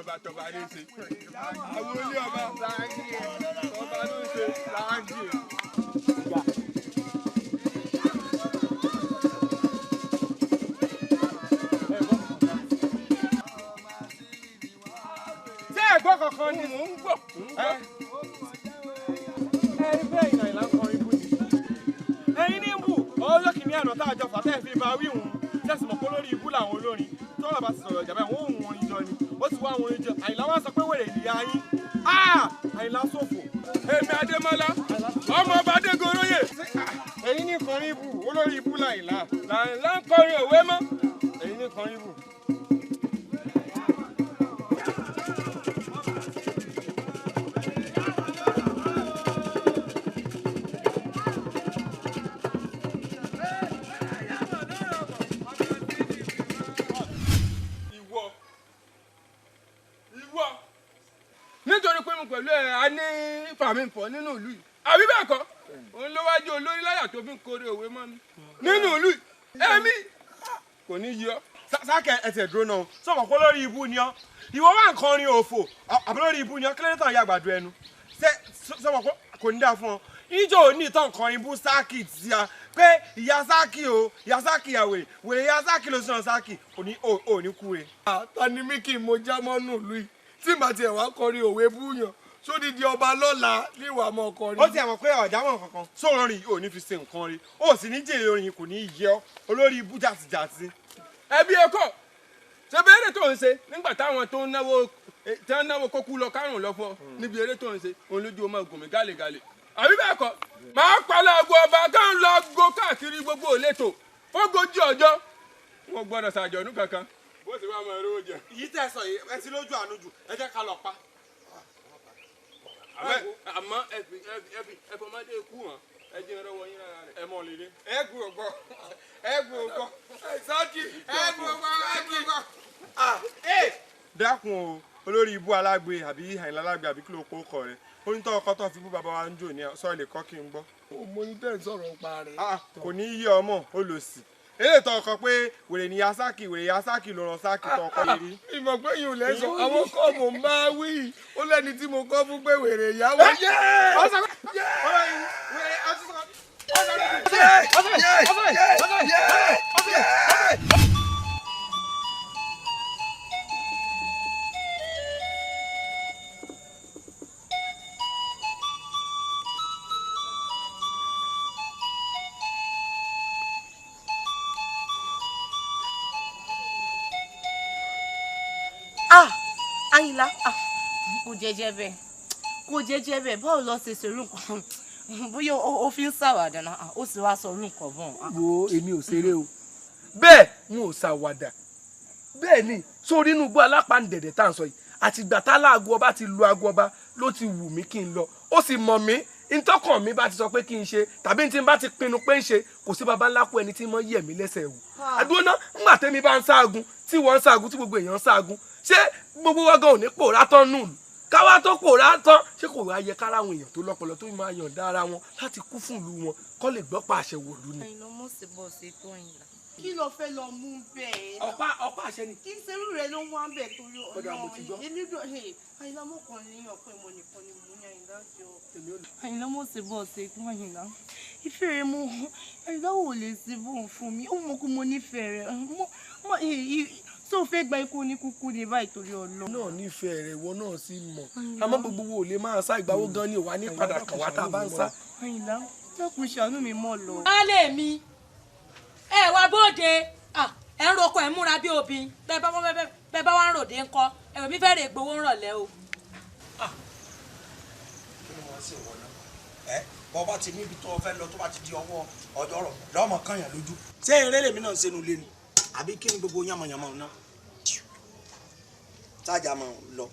Ọba tọba ló ń ṣe àwọn ilé ọba tọba ló ń ṣe láńjì. Ṣé ẹ̀gbọ́n kankan ni mò ń gbọ́? Ẹ rí bẹ́ẹ̀ ìnà ìlà ń kọrin bú ni. Ẹyin ní bù ọjọ́ kìíní àná tá a jọ fà tẹ́ fi bá wíwùn tẹ̀sí mọ̀ pé lórí ibú làwọn olórin tọ́lọ̀ bá ti sọ̀rọ̀ ìjàmbá wọn ò wọ́n orin jọ ni ó ti wá àwọn orin jọ. Àyìnlá wá sọ pé wèrè ìyá yín, Àyìnlá ṣòfò. Èmi Adémọ́lá ọmọ ọba Adégoróyè. Ẹ̀yin ní kọrin ibù olórí ibú làyìnlá làyìnlá ń kọrin òwe mọ́ ẹ̀yin ní kọrin ibù. Pẹ̀lú ẹ̀ a ní fàmìfọ̀ nínú ìlú yìí àbí bẹ́ẹ̀ kọ́, òun ló wájú olórí láyà tó fi ń kórè òwe mọ́ mi nínú ìlú yìí èmi kò ní yọ. Sákẹ́ ẹsẹ̀ dúró náà sọ̀rọ̀ pé lórí ibú ni ọ́, ìwọ wà ń kọrin òfò àbí lórí ibú ni ọ́, kílódé tán ya àgbàdo ẹnu sọ̀rọ̀ pé kò ní dáa fún ọ. Ìjọ òní tán kọrin bú Sákì tí a pé ìyá Sákì o, ìyá Sákì àwèrè wèrè ìyá Sákì ló sàn Sákì ò ní kú re. Ta ni mí kí n mo já mọ́nú ìlú yìí tí màá tiẹ̀ wá kọrin òwe búyàn sódìdí ọba lọ́la níwà mọ́ kọrin. Ó ti àmọ̀ pé ọ̀já mọ̀ kankan sóòrùn rìn ò ní fi ṣe nǹkan rí, ó sì ní jèrè orin kò ní yẹ ọ́ olórí ibú jàtìjàtì. Ẹbí ẹkọ ṣe bí eré tó ń ṣe nígbà táwọn tó ń náwó kókú lọ kárùn lọ fọ níbi eré tó ń ṣe òun lójú ọmọ gùnmí gálégálé àbí bẹ́ẹ̀ kọ́, máa palẹ̀ àgọ́ ọba káwọn lọ go káàkiri gbogbo ìletò fógójì ọjọ́ wọn gbọ́dọ̀ ṣàjọ̀dún kankan. Bó ṣe wá máa rówó jẹ. Yìí tẹ́ sọ yìí ẹ ti lójú àánú jù, ẹ jẹ́ ká lọ pa. Àmọ́ ẹ fi ẹ fọmọdé kú hàn ẹ jẹ́ ìrọwọ́ yín lára rẹ̀. Ẹ mọ̀ lélẹ̀. Ẹ gbọ́ gbọ́ ẹ gbọ́ gbọ́ Sákì ẹ gbọ́ gbọ́ ẹ gbọ́ gbọ́. Dákun o, olórí ibú alágbe àbí Àyìnlá alágbe àbí kí ló kó kọ rẹ. Ó ní tọ́ ọkọ tó fi bú bàbá wa ń jò ní sọ lè kọ́ kí n gbọ́. Mo ní tẹ́ ń sọ̀rọ̀ pa rẹ̀. Kò ní yí ọmọ olòṣì. Eléyìí tó ọkọ pé wèrè ní Yasaki, wèrè Yasaki ló rán Sákì tó ọkọ lè rí. Ìmọ̀ pé yìí ò lẹ́sọ̀, àwọn kọ́ mò ń bá wí. Ó lẹ́ni tí mo kọ́ fún pé wèrè ìyàwó. Ah, Àyìnlá, ah, kò jẹ́jẹ́ bẹ́ẹ̀, kò jẹ́jẹ́ bẹ́ẹ̀, báwo lọ ṣe ṣerú nǹkan bóyá o fi ń ṣàwàdà náà, ó sì wá sọ orú nǹkan bọ̀n. Wo èmi ò ṣeré o, bẹ́ẹ̀ n ò ṣàwàdà, bẹ́ẹ̀ ni sórí inú igbó alápàǹdẹ̀dẹ̀ tá à ń sọ yìí, àtìgbà tá láago ọba ti lu aago ọba ló ti wù mí kí n lọ, ó sì mọ̀ mí ntọ́kàn mi bá ti sọ pé kí n ṣe tàbí tí n bá ti pinnu pé ń ṣe, kò sí baba ńlá kú ẹni tí mo yẹ̀ mí lẹ́sẹ̀ wò. Àdúró náà ńgbà tẹ́mi bá ń ṣaagun tí wọ́n ń ṣaagun tí gbogbo èèyàn ń ṣaagun, ṣé gbogbo wa gan ò ní pòórá tán nù lù? Káwá tó pòórá tán, ṣé kò wá yẹ kára àwọn èèyàn tó lọ́pọlọ tó máa yọ̀ǹda ara wọn láti kú fún ìlú wọn kó lè gbọ́ pa àṣẹ wòlú ni. Àyìnlá mo sì bọ̀ sí tó Àyìnlá. Kí ló fẹ́ lọ mú bẹ́ẹ̀? Ọ̀pá ọ̀pá àṣẹ ni. Kí serú rẹ ló ń wá bẹ́ẹ̀ torí Ọ̀dà mo ti gbọ́. Elédò Àyìnlá mo kàn ní ọ̀pọ̀ ìmọ̀ nìkan ni mo ní Àyìnlá jọ. Àyìnlá mo sì bọ̀ sí tó Àyìnlá. Ìfẹ́ rẹ mo Àyìnlá ò lè ṣe bóun fún mi. Ó mọ̀ pé mo nífẹ̀ẹ́ rẹ. Mo tó fẹ́ gba ikú oníkúkú ní báyìí torí Ọlọ́run. Náà nífẹ̀ẹ́ rẹ̀ ìwọ náà sì mọ̀, àmọ́ gbogbo wo ò lè máa sá ìgbàwó gan ni òwà ní padà kàn wá tá a bá ń sá. Àyìnlá dákun ṣàánú mi mọ́ lọ. Baálé mi, ẹ wá bóde, ẹ ń roko ẹ ń múra bí obìn, bẹ́ẹ̀ bá wá ń ròde ńkọ́, ẹ̀rọ mi fẹ́rẹ̀ gbowó ń rọ̀lẹ́ o. Kí ni wọ́n sì wọ̀ náà? Ẹ bọ́ bá ti níbi tó o fẹ́ lọ tó bá ti di ọwọ́ ọjọ́ rọ̀ lọ́mọ kànyàn lójú. Ṣé eré lèmi náà ń ṣe nu lé ni? Àbí kí ni gbogbo yànmọ̀yànmọ̀ náà? Tájà máa lọ.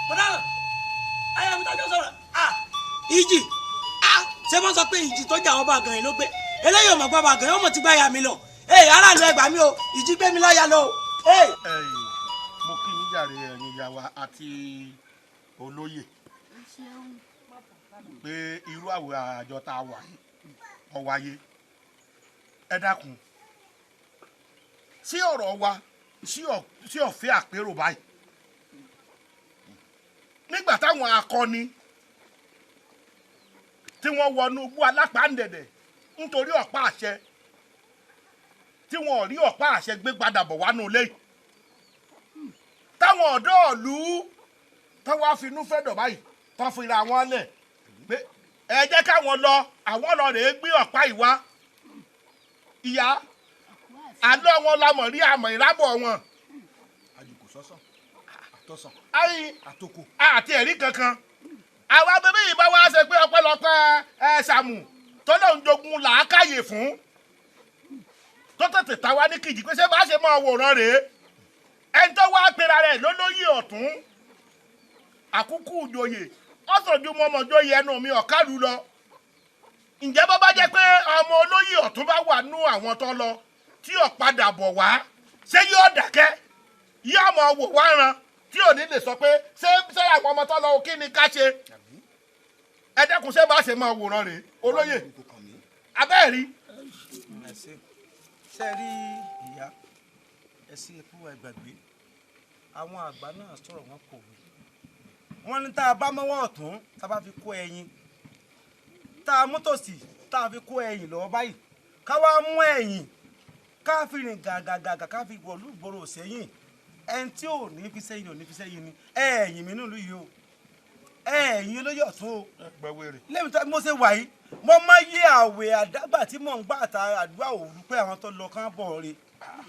Bọ́dá ayé mi tájọ́ sọ̀rọ̀. Ìjì ṣé wọ́n sọ pé ìjì tó jà ọba àgànyìn ló gbé? Eléyìí ò mọ̀ gbọ́ ọba àgànyìn, ó mọ̀ ti gbá ya mi lọ. Ee aráàlú ẹ gbà mí o, ìjì gbé mi láya lọ o. Mo kí yín jàre ẹ̀yin ìyá wa àti olóyè pé irú àwẹ̀ àjọ tá a wà yìí ó wáyé. Ẹ dákun, sí ọ̀rọ̀ wa sí ọ̀fẹ́ àpérò báyìí nígbà táwọn akọni tí wọ́n wọnú igbó alápàǹdẹ̀dẹ̀ nítorí ọ̀pá àṣẹ tí wọ́n ò rí ọ̀pá àṣẹ gbé padà bọ̀ wánú ilé yìí, táwọn ọ̀dọ́ ìlú táwọn afinú fẹ́ dọ̀ báyìí tán fi ra wọn lẹ̀ pé ẹ jẹ́ káwọn lọ, àwọn lọ rèé gbé ọ̀pá ìwá. Ìyá àlọ́ wọn la mọ̀ rí àmọ̀ ìrábọ̀ wọn. Àjùkò sọ́sàn àtọ̀sàn àtòkò àti ẹ̀rí kankan. Àwa bẹ́bí yìí bá wá ṣe pé ọpẹ́lọpẹ́ ẹ Sàámù tó lóun jogun làákàyè fún tó tètè ta wá ní kìjì pé ṣé bá ṣe máa wòran rèé. Ẹni tó wá pera rẹ̀ lólóyè ọ̀tún àkúkú ìjòyè ọ̀sọ̀jú mọ́mọ́jọ́yè ẹnu mi ọ̀kálù lọ. Ǹjẹ́ bó bá jẹ́ pé ọmọ olóyè ọ̀tún bá wà nú àwọn tó lọ tí ò padà bọ̀ wá, ṣé yóò dákẹ́? Yóò mọ̀ wò wá ran tí ò ní lè sọ pé ṣé ṣé àwọn ọmọ tó lọ kí ni ká ṣe? Ẹ dẹ́kun, ṣé bá ṣe máa wòran rèé olóyè? Abẹ́ẹ̀rí. Ṣé rí ìyá ẹ sí ikú ẹgbàgbé, àwọn àgbà náà sọ̀rọ̀ wọn kò wí. Wọ́n ní tá a bá mọ́wọ́ ọ̀tún tá a bá fi kó ẹyin, tá a mú tòsì tá a fi kó ẹyin lọ́wọ́ báyìí, ká wá mú ẹ̀yìn ká fi rìn gàgàgàgà ká fi wọ̀lú ìgboro sẹ́yìn. Ẹni tí ò ní fi sẹ́yìn ò ní fi sẹ́yìn ni ẹ̀yìn mi nílùú yìí o, ẹ̀yìn olóyè ọ̀tún o. Lẹ́mi tó mo ṣe wà yìí, mo máa yé àwẹ̀ àdágbà tí mò ń gbà àtà àdúrà òru pé àwọn tó lọ kán bọ̀ re.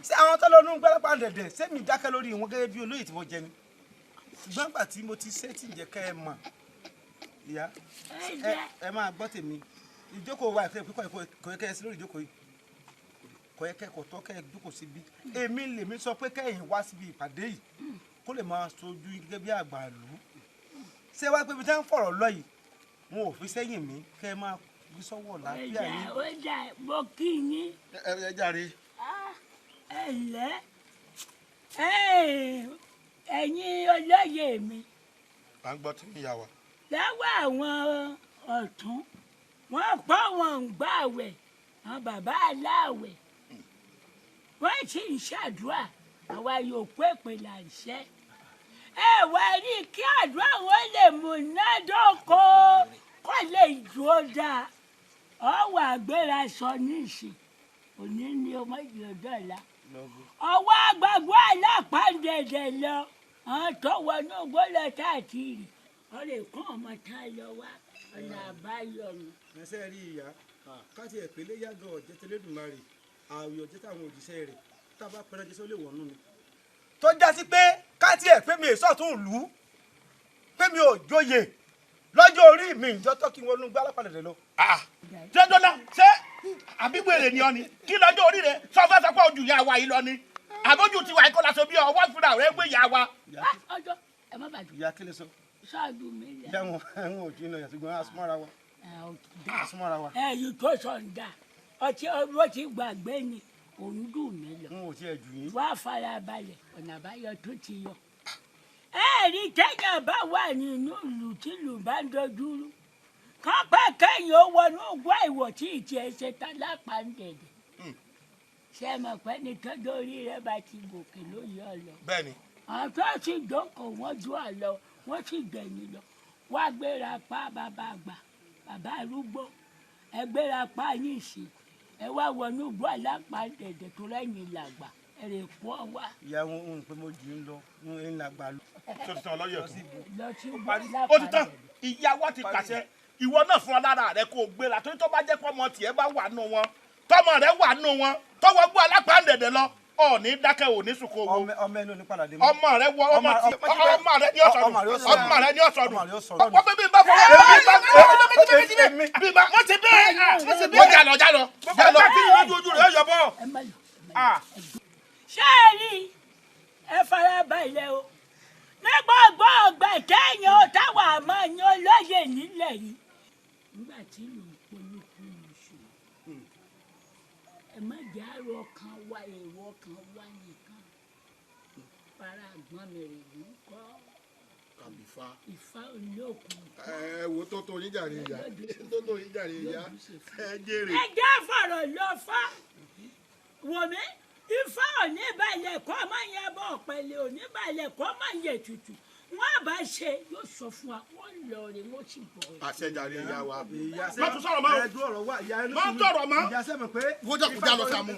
Ṣé àwọn tó lọ nú gbálápá dẹ̀dẹ̀ ṣé mi dákẹ́ lórí wọn gẹ́gẹ́ bí olóyè tí mo jẹ ni? Ṣùgbọ́n ìgbà tí mo ti ṣe tí ń jẹ́ kẹ́ ẹ mọ̀, ìyá ẹ máa gbọ́ tèmi. Ìjókòó wa ìfẹ́ pípọ̀ kò yẹ kẹ́ ẹ sí lórí ìjókòó yìí, kò yẹ kẹ́ kò tọ́ kẹ́ ẹ jókòó síbi. Èmi lèmi sọ pé kẹ́yìn wá síbi ìpàdé yìí kó lè máa sojú gẹ́gẹ́ bí àgbà ìlú. Ṣé wá pé ibi tí wọ́n ń fọ̀rọ̀ lọ yìí wọn ò fi sẹ́yìn mi kẹ́ ẹ máa fi sọ́wọ́ làáfíà yín. Ó dà mo kí yín. Ẹ jàre. Ẹ ǹlẹ́, Ẹ̀yin olóyè mi. À ń gbọ́ tí ń yà wá. Lọ́wọ́ àwọn ọ̀tún wọ́n pọ̀ wọ́n ń gbààwẹ̀ àwọn bàbá aláàwẹ̀ wọ́n sì ń ṣàdúrà àwa yòókù èpè là ń ṣẹ́. Ẹ wá rí kí àdúrà wọn lè múnádóko kó lè dúró dáa. Ọwọ́ àgbéra sọ níìsín òní ni ọmọ ìjọdọ̀la. Ọwọ́ àgbàgbọ́ alápàdédé lọ àwọn tó wọnú gbọ́dọ̀ káàkiri wọ́n lè kún ọmọ tá a lọ wá ọ̀nà àbáyọ nù. Ẹsẹ̀ rí ìyá káti ẹ̀pẹ́lẹ́ yàgò ọ̀jẹ̀ tẹlẹ́dùmarè àwẹ̀ ọ̀jẹ̀ táwọn òjíṣẹ́ rẹ̀ tá a bá pẹ́rẹ́ jẹ́ sólè wọ̀nú ni. Tó já sí pé káti ẹ̀ pé mi ò sọ̀tún ìlú pé mi ò joyè lọ́jọ́ orí mi ìjọ tó kí wọnú gbá alápàdé lọ. Ṣé dọ́là ṣé àbígbò èrè ni ọ ni kí lọ́jọ́ orí rẹ sọ fẹ́ sọ pé ojú ìyá wa yìí lọ ni àbójú tiwa ikọ́ la sọ bí ọwọ́ fúnra rẹ gbé ìyá wa. Ọjọ́ ẹ má bàjẹ́. Ìyá kí lè sọ. Ṣáàdù mi lẹ. Ìyá wọn àwọn òjò iná yàtúgbọ́n asúmọ́ra wa. Asúmọ́ra wa. Ẹ yìí tó sọ̀ǹda ọtí ọwọ́ ti gbàgbé ni òun dùn mí lọ. N ò tiẹ̀ jù yín. Wá farabalẹ̀ ọ̀nà àbáyọ tó ti yọ. Ẹ rí tẹ́yàn bá wà nínú ìlú tí ìlú bá ń dojú rú. Kápẹ́ kẹ́yìn ó wọnú gbọ́ ìwọ̀ tí ìtì ẹ̀ ṣe tán lápá ń dẹ̀dẹ̀. Ṣé ẹ mọ̀ pé ní tọ́jú orí rẹ bá ti gòkè ló yọ ọ lọ? Bẹ́ẹ̀ni. Àwọn tó sì jókòó wọ́n ju àlọ́ wọ́n sì gbẹ̀yìn lọ. Wá gbéra pa bàbá àgbà bàbá arúgbó ẹ gbéra pa yín sí ẹ wá wọnú gbọ́ àlápá dẹ̀dẹ̀ tó rẹ́yìn làgbà ẹ lè kó ọ wá. Ìyá wọn ń pè mo jù ń lọ ń làgbà lọ. Tó ti tán ọlọ́yẹ̀ tó. Ó ti tán ìyá wa ti pàṣẹ ìwọ náà fún ọ lára rẹ kó o gbéra torí tó bá jẹ́ pọ́mọ tiẹ̀ bá wà nù wọn tọmọ rẹ wà nù wọn tọwọ́ gbọ́ alápá dẹ̀dẹ̀ lọ ọ̀ní dákẹ́ òní sùkò wo. Ọmọ ẹni onípadà dé mọ́. Ọmọ rẹ wọ ọmọ tí ọmọ rẹ ní ọ̀sọ̀dù ọmọ rẹ ní ọ̀sọ̀dù. Wọ́n fi bí n bá fọwọ́ bí n bá wọ́n ti bẹ́ẹ̀ wọ́n ti bẹ́ẹ̀. Wọ́n jà lọ jà lọ. Bàbá kí ni lójú ojú rẹ̀ yọ bọ́. Ṣé ẹ rí ẹ farabalẹ̀ o nígbà ọgbà kẹ́yìn táwọn àmọ́ yan olóyè nílẹ̀ yìí. Nígbà tí ìlú ń polúkú oṣù ẹ má jẹ́ àrò ọkàn wa èrò ọkàn wa nìkan para àgbọn mi rè ló ń kọ́. Kàbífà. Ìfá olókun. Ẹ wo tó tó yín jàre ìyá tó tó yín jàre ìyá ẹ jèrè. Ẹ jẹ́ fọ̀rọ̀ lọ fá wò mí Ifá òní balẹ̀ kọ́ máa yẹ bọ́ pẹ̀lẹ́ òní balẹ̀ kọ́ máa yẹ tutù wọ́n bá ṣe yóò sọ fún wa wọ́n lọ rè wọ́n sì bọ̀ rè. Àṣẹjàre ìyá wa. Má tún sọ̀rọ̀ mọ́ o má tọ̀rọ̀ mọ́. Ìyá sẹ́mi pé. Wọ́n jẹ́ kó já lọ Sàámú.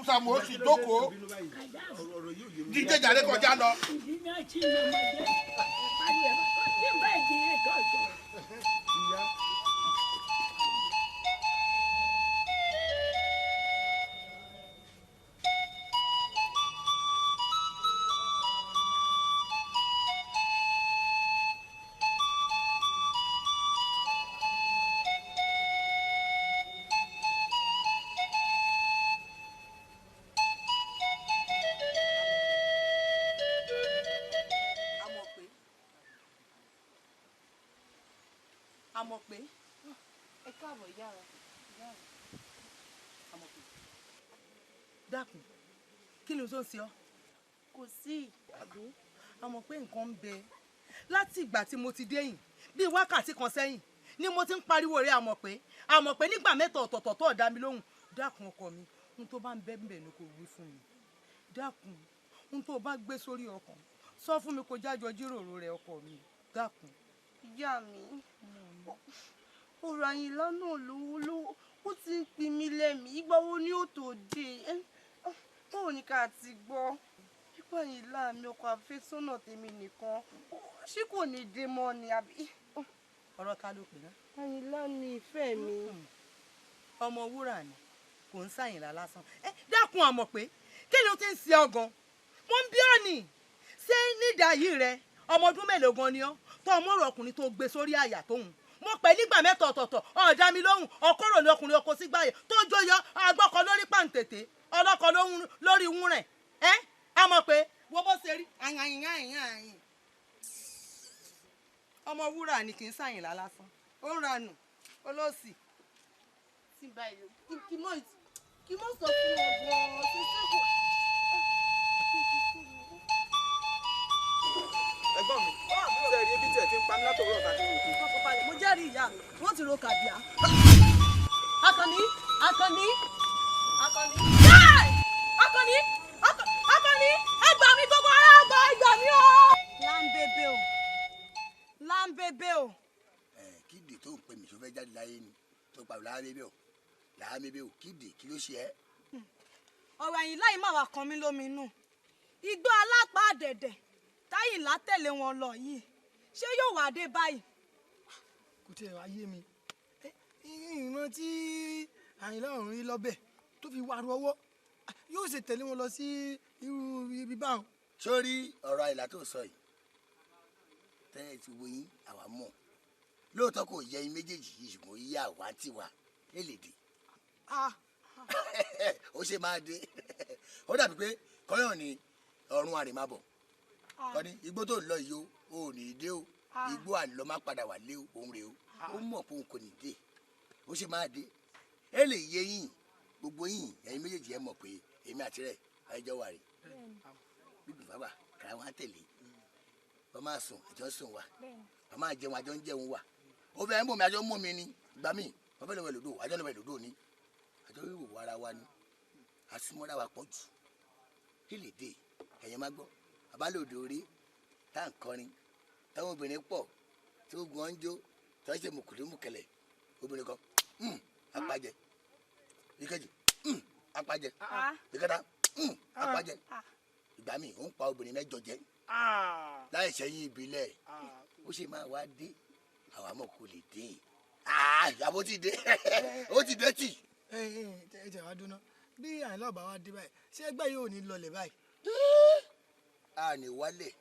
Sàámú ó sì jókòó. Díje jàre kọjá lọ. Ìdí náà tí mo mọ jẹ́ pariwo ẹ̀ tí n bá ìdílé tó sọ. Àmọ̀ pé ẹ káàbọ̀ ìyá wa. Àmọ̀ pé dákun kí ló tó ń ṣe ọ́. Kò sí. Àmọ̀ pé nǹkan ń bẹ láti ìgbà tí mo ti déyìn bíi wákàtí kan sẹ́yìn ni mo ti ń pariwo rẹ̀ àmọ̀ pé nígbà mẹ́ta ọ̀tọ̀ọ̀tọ̀ tó dá mi lóhùn. Dákun ọkọ mi ohun tó bá ń bẹ ń bẹ ni kò wí fún mi. Dákun ohun tó bá gbé sórí ọkàn sọ fún mi kó jájọ jíròrò rẹ̀ ọkọ mi dákun. Ìyá mi ọ̀rọ̀ Àyìnlá náà ló ó ti ń pin mí lẹ́mìí ìgbà wo ni ó tó dé báwo ni ká ti gbọ́ pípa Àyìnlá mi ọkọ àfẹ́sọ́nà tèmi nìkan ṣé kò ní dé mọ́ ni àbí. Ọ̀rọ̀ ta ló pè ná. Àyìnlá ni ìfẹ́ mi. Ọmọ wúrà ni kò ń ṣàyìnlá lásán. Ẹ dákun àmọ̀ pé kí ló ti ń ṣe ọgàn mo ń bí ọ̀nì ṣé nídàáyí rẹ ọmọ ọdún mélòó gan ni ọ́ tó ọmọ ọ̀rọ̀ ọkùnrin tó gbé sórí àyà tóun mo pè nígbà mẹ́ta ọ̀tọ̀ọ̀tọ̀ ọ̀dà mi lóhùn ọkọ̀rò ní ọkùnrin ọkọ̀ sígbà yẹn tó jóyọ agbọ́kọ lórí pàǹtẹ̀tẹ̀ ọlọ́kọ lórí ìwún rẹ̀ ẹ́ a mọ̀ pé wo bó ṣe rí àyànyìnyànyìn ọmọ wúrà ni kì í ṣàyìnlá lásán ó ń ranù olóòsì. Tí báyìí kí mọ̀ sọ fún ọgbọ́n ṣe ṣe kò. ti ń pa mí látòwúrọ̀ tàbí òkú. Fọkànbalẹ̀, mo jẹ́rìí ìyá mi, wọ́n ti ro kàbíà. Akànní, Akànní, Akànní. Yáì! Akànní, Akànní, ẹ gbà mí gbogbo ará àgbà, ẹ gbà mí o. Láńbébé o, láńbébé o. Kíde tó ń pè mí tó fẹ́ jáde láyé ni tó pàrọ̀ láàmébé o, láàmébé o, kíde kí ló ṣe ẹ́? Ọ̀rọ̀ Àyìnlá yìí máa wà kan mí lómi inú. Igbó alápá àdẹ̀dẹ̀ táyìnlá tẹ̀lé wọn lọ yìí, ṣé yóò wá dé báyìí? Kò tiẹ̀ wá yé mi. Ìran tí Àyìnlá ọ̀hún rí lọ́bẹ̀ tó fi wá ru ọwọ́ yóò ṣe tẹ̀lé wọn lọ sí irú ibi báwọn. Sórí ọ̀rọ̀ Àyìnlá tó sọ yìí, tẹ́lẹ̀ ti wo yín àwa mọ̀. Lóòótọ́ kò yẹ yín méjèèjì yìí ṣùgbọ́n yí àwa ti wà lélédè. Ó ṣe máa dé. Ó dàbí pé kọ́yọ̀ ni ọ̀run àrèmábọ̀. Kọ́ni igbó tó ń lọ yìí o, ò ní dé o. Igbó àlọ́ má padà wà lé o, òun rè o. Ó mọ̀ pé òun kò ní dé. Ó ṣe máa dé. Ẹ lè yé yín, gbogbo yín, ẹ̀yin méjèèjì ẹ mọ̀ pé èmi àti rẹ̀ ẹjọ́ wà rè. Bíbí bàbá kàrà wọn á tẹ̀lé. Wọ́n máa sùn, àjọ sùn wà. Wọ́n máa jẹun, àjọ ń jẹun wà. Ó fẹ́ mú mi, àjọ mú mi ni. Ìgbà míì, wọ́n fẹ́ lọ wẹ̀ lódò, àjọ lọ wẹ̀ lódò ni. Àjọ wíwò ara wa ni. Àsúnmọ́ra wa pọ̀ jù. Kí lè dé? Ẹ̀yin máa gbọ́. Àbálòdò orí, tá à ń kọrin, táwọn obìnrin pọ̀, tí ó gun ọ́njó, tí wọ́n ṣe mùkùlùmùkẹlẹ̀. Obìnrin kan, apajẹ. Ìkejì, apajẹ. Ìkẹta, apajẹ. Ìgbà míì, ó ń pa obìnrin mẹ́jọ jẹ. Láì ṣẹ́yìn ìbílẹ̀, ó ṣe máa wá dé. Àwa mọ̀ kò lè dé. Àbó ti dé. Ó ti dé tì. Ẹ jẹ́ wá dúná. Bí Àyìnlá ọ̀bá wa dé báyìí, ṣé ẹgbẹ́ yóò ní lọlẹ̀ báyìí? A ní wálẹ̀.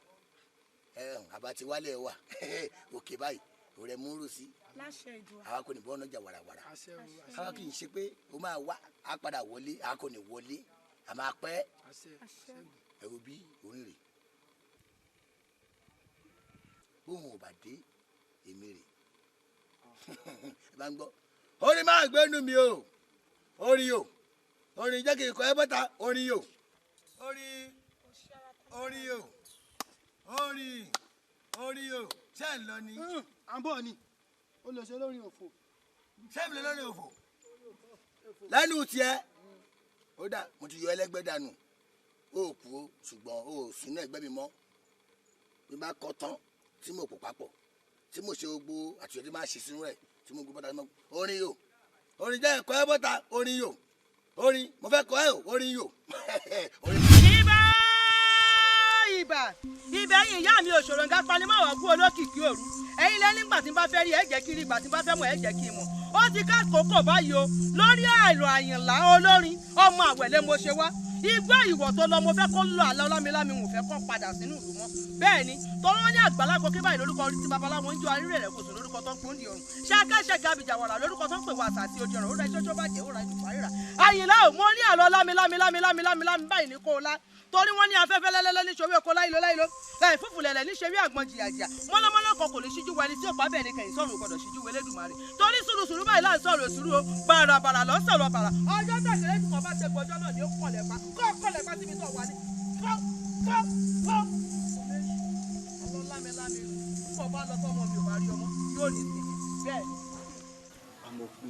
Àbá ti wálẹ̀ wà. Òkè báyìí, òrẹ́ mú rò sí. Àwa kò ní bọ́ ọ̀nà jà wàràwàrà. Àwa kì í ṣe pé o máa wá, a padà wọlé, a kò ní wọlé. A máa pẹ́. Ẹ wo bí orin rè. Bóun ò bá dé, èmi rè. Ẹ bá ń gbọ́. Orin máa gbénu mi o. Orin o. Orin jẹ́ kí n kọ́ ẹ bọ́ta. Orin o. Orin. Orin o. Orin. Orin o. Ṣé ẹ̀ ń lọ ni? À ń bọ̀ ni. Ó lọ ṣe lórí òfò. Ṣé mi lè lórí òfò? Lẹ́nu tiẹ̀. Ó dà, mo ti yọ ẹlẹ́gbẹ́ dànù. Ó kú o, ṣùgbọ́n o ò sínú ẹgbẹ́ mi mọ́. Bí n bá kọ́ tán tí mo pò papọ̀, tí mo ṣe gbogbo àtúnṣe tí máa ṣe sínú rẹ̀, tí mo gbé bọ́ta mọ́. Orin o. Orin jẹ́ ẹ̀kọ́ ẹ bọ́ta. Orin o. Orin, mo fẹ́ kọ́ ẹ o. Orin o. Ibà ibà ibà ẹ̀yin ìyá mi òṣòro nǹkan panimọ̀wọ̀ kú olókìkí òru. Ẹ̀yin lẹ́ nígbà tí n bá fẹ́ rí ẹ jẹ́ kí rí, ìgbà tí n bá fẹ́ mọ̀ ẹ jẹ́ kí n mọ̀. Ó ti ká kókò báyìí o lórí àìrò Àyìnlá olórin ọmọ àwẹ̀lẹ̀ mo ṣe wá. Igbó ìwọ̀ tó lọ mo fẹ́ kó lọ àlọ́ lámilámi ò fẹ́ kó padà sínú ìlú mọ́. Bẹ́ẹ̀ ni tọ́lọ́ ní àgbàlagbọ́ kí báyìí lórúkọ orí tí babaláwo ń jó arírẹ̀ rẹ̀ kò sùn lórúkọ tó ń pọ́n di ọ̀run. Ṣáká abìjàwàrà lórúkọ tó ń pè wá àṣà àti odi ọ̀run. Ó rẹ ṣọ́ṣọ́ bàjẹ́ ó ra ìdùnnú àríra. Àyìnlá ò mo ní àlọ́ lámilámi báyìí ní kó o lá. Torí wọ́n ní afẹ́fẹ́ lẹ́lẹ́lẹ́ ní ṣòwé oko láìlo láìlo. Láì fúfú lẹ̀lẹ̀ ní ṣeré àgbọn jìyàjìyà. Mọ́nàmọ́ná kan kò lè ṣíjú wa ẹni tí òpá bẹ́ẹ̀ ni kẹ̀yìn sọ̀rọ̀ gbọ́dọ̀ ṣíjú wẹlẹ́dùmarè. Torí sùúrù báyìí láì sọ̀rọ̀ sùúrù o. Bàràbàrà lọ́ sọ̀rọ̀ bàrà. Ọjọ́ tẹ̀sílẹ̀ tí wọ́n bá ṣe gbọ́jọ́ náà ni ó kọlẹ̀ pa. Kọ́ kọlẹ̀ pa síbi tó wà ní. Kọ́ kọ́ kọ́. Ọlọ́ lámilámi pọ̀ bá lọ tọ́mọ mi ò bá rí ọmọ yóò ní sinmi bẹ́ẹ̀ ni. Àmọ̀ pé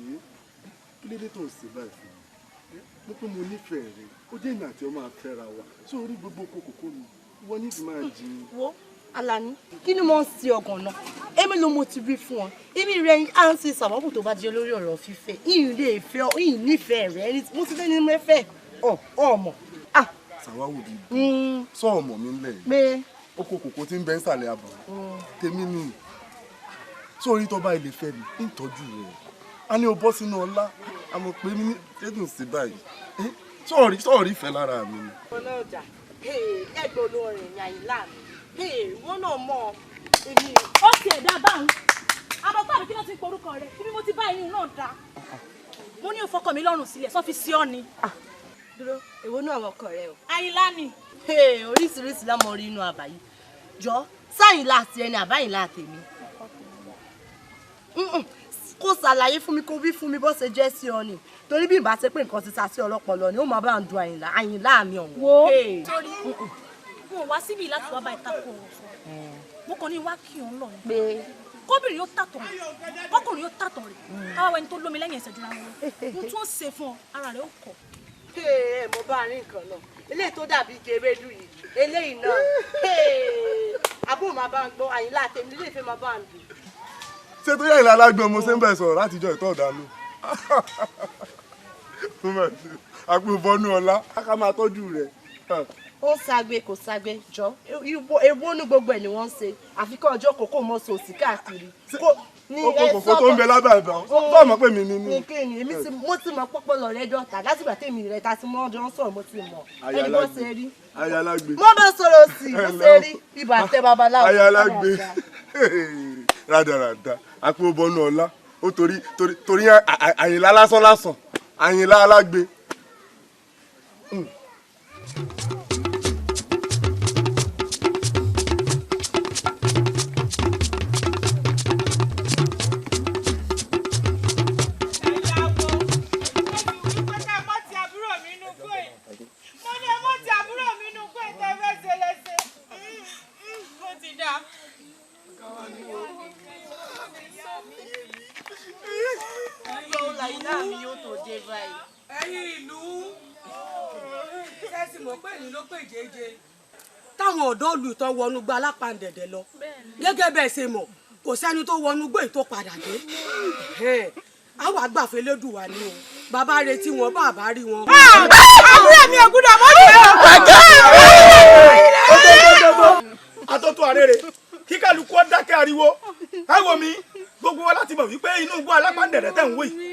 kí ló dé tó ń ṣe báyìí fún mi? Mo pé mo nífẹ̀ẹ́ rẹ, ó jẹ́ ìmọ̀ àti ọmọ àfẹ́ra wa, sórí gbogbo kòkòkò mi, wọ́n ní ti máa jìn. Wo Alani, kí ni mo ń ṣe ọgàn náà? Èmi ló mo ti rí fún ọ. Èmi rẹ à ń ṣe sàbábù tó bá jẹ lórí ọ̀rọ̀ fífẹ́. Ìyìn lè fẹ́ ọ, ìyìn nífẹ̀ẹ́ rẹ, mo ti lé ní mẹ́fẹ́ ọ ọmọ. Sàwáwù bíi sọ ọmọ mi ńlẹ̀ yìí. Oko kòkó tí ń bẹ ń sàlẹ̀ àbọ̀. Tèmi ni sórí tó bá ilé fẹ́ mi, ń tọ́jú rẹ̀. A ní o bọ́ sínú ọlá, àmọ̀ pé mi ní tẹ́gùn sí báyìí. Sọ̀rí ìfẹ́ lára mi ni. Ọlọ́jà, ẹgbẹ́ olórin ní Àyìnlá mi. Wọ́n náà mọ̀ èmi. Ó ti ẹ̀dá báwọn. Àmọ́ pàbí kí ló ti ń porúkọ rẹ̀? Ibi mo ti bá ẹyin náà da. Mo ní o fọkàn mi lọ́rùn sílẹ̀, sọ fi sí ọ ni. Dúró, èwo náà àwọn ọkọ rẹ o? Àyìnlá ni. Oríṣiríṣi lámọ orí inú àbá yìí. Jọ, sáyìnlá àti ẹni àbáyìnlá àtèmi. Kó ṣàlàyé fún mi, kó wí fún mi bó ṣe jẹ́ sí ọ ni. Torí bí ìbá ṣe pé nǹkan ti sa sí ọlọ́pọlọ ni ó máa bá ń du Àyìnlá, Àyìnlá mi ọ̀hún. Wo torí N ò wá síbí láti wá bá ìtakò ọ̀rọ̀ sọ. Mo kàn ní wá kí òun lọ ni. Kóbìnrin ó tàtọ̀ rẹ̀, kọ́kùnrin ó tàtọ̀ rẹ̀, káwá wẹni tó lómi lẹ́yìn ẹsẹ̀ jura wọn lọ. Mo tún ṣe fún ọ, ara rẹ̀ ó kọ̀. Ẹ mo bá rí nǹkan náà, eléyìí tó dàbí gèrèdú yìí, eléyìí náà, àbúrò máa bá ń gbọ́, Àyìnlá tèmi lè fẹ́ máa bá ń dùn. Ṣé tó yẹ ìlà alágbọ̀n mo ṣe ń bẹ̀ sọ̀rọ̀ látijọ́ ìtọ́ ọ̀dà ló? Àpò bọ́nú ọlá, ká máa tọ́jú rẹ̀. Ó ságbe kò ságbe jọ, èwo ní gbogbo ẹ̀ ni wọ́n ń ṣe, àfi kọ́ ọjọ́ kòkó mọ́ sòsì káàkiri. Oko kòkó tó ń bẹ lábẹ́ àbá tó mọ̀ pé mi ni mí. Ní kí ni èmi ti mo ti mọ pọ́pọ́ lọ rẹ dọ́ta látìgbà tèmi rẹ ta ti mọ́ ọjọ́ ń sọ̀rọ̀ mo ti mọ̀ ẹni bó ṣe rí. Ayalágbe. Mo bá sọ̀rọ̀ sí bó ṣe rí ibà tẹ babaláwo. Ayalágbe rádaràda àpò bọ́nú ọlá ó torí torí torí Àyìnlá lásán lásán Àyìnlá alágbe. Ẹ̀yin ìlú ṣẹ́sì mọ̀ pé ìlú ló pè jẹ́jẹ́ táwọn ọ̀dọ́ ìlú tán wọnú gba alápàǹdẹ̀dẹ̀ lọ gẹ́gẹ́ bẹ́ẹ̀ ṣe mọ̀ kò sẹ́ni tó wọnú gbé tó padà dé àwọn àgbàfẹ́ lẹ́dùnwà ni o bàbá retí wọn bàbá rí wọn. Àbúrò mi ò gbúdọ̀ mọ́ jẹ́ o. Àtọ́tún àrèrè kí kálukú ó dákẹ́ ariwo ẹ wo mi gbogbo wa láti mọ̀ wípé inú igbó alápàǹdẹ̀dẹ̀ tẹ̀ ń wò yìí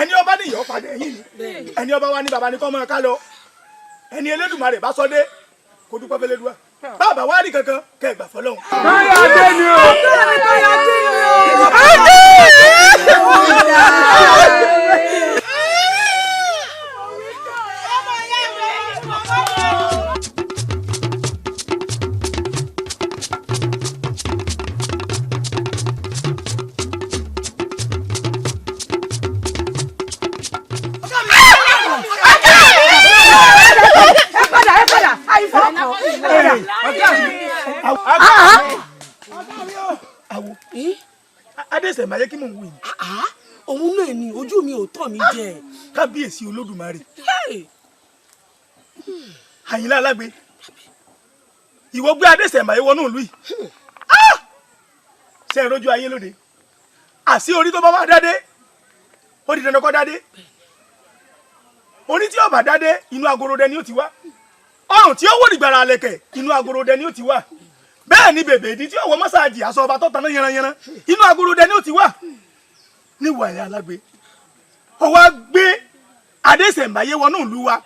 ẹni ọba ní ìyọ́ padà ẹ̀yìn ni ẹni ọba wa ní baba ní kọ́ máa ká lọ ẹni Elédùmarè bá sọ dé kó dúpẹ́ fẹ́lẹ́dùá bàbá wa rí kankan kẹ́ ẹ gbà fọlọ́hún. Tóyà dé ni o. Tóyà dé ni o. Adéṣe máa yẹ kí mò ń wò yìí. Òun náà ni ojú mi ò tọ̀ mí jẹ. Kábíyèsí Olódùmarè. Àyìnlá alágbe ìwọ gbé Adéṣe máa yẹ wọnú ìlú yìí. Ṣé ẹ rójú ayé lóde? Àṣé orí tó bá wá dádé ó di dandan kó dádé. Orí tí ó bá dádé inú agorodẹ ni ó ti wá. Ọrùn tí ó wò dìgbàrà àlẹ̀kẹ̀ inú agorodẹ ni ó ti wá. Bẹ́ẹ̀ ni bèbè ìdí tí ó wọ mọ́sáàjì aṣọ ọba tó taná yanranyanran inú agorodẹ ni ó ti wà. Níwọ̀ ẹ̀yà alágbe ó wá gbé Adéṣẹ̀mbáyé wọnú ìlú wa.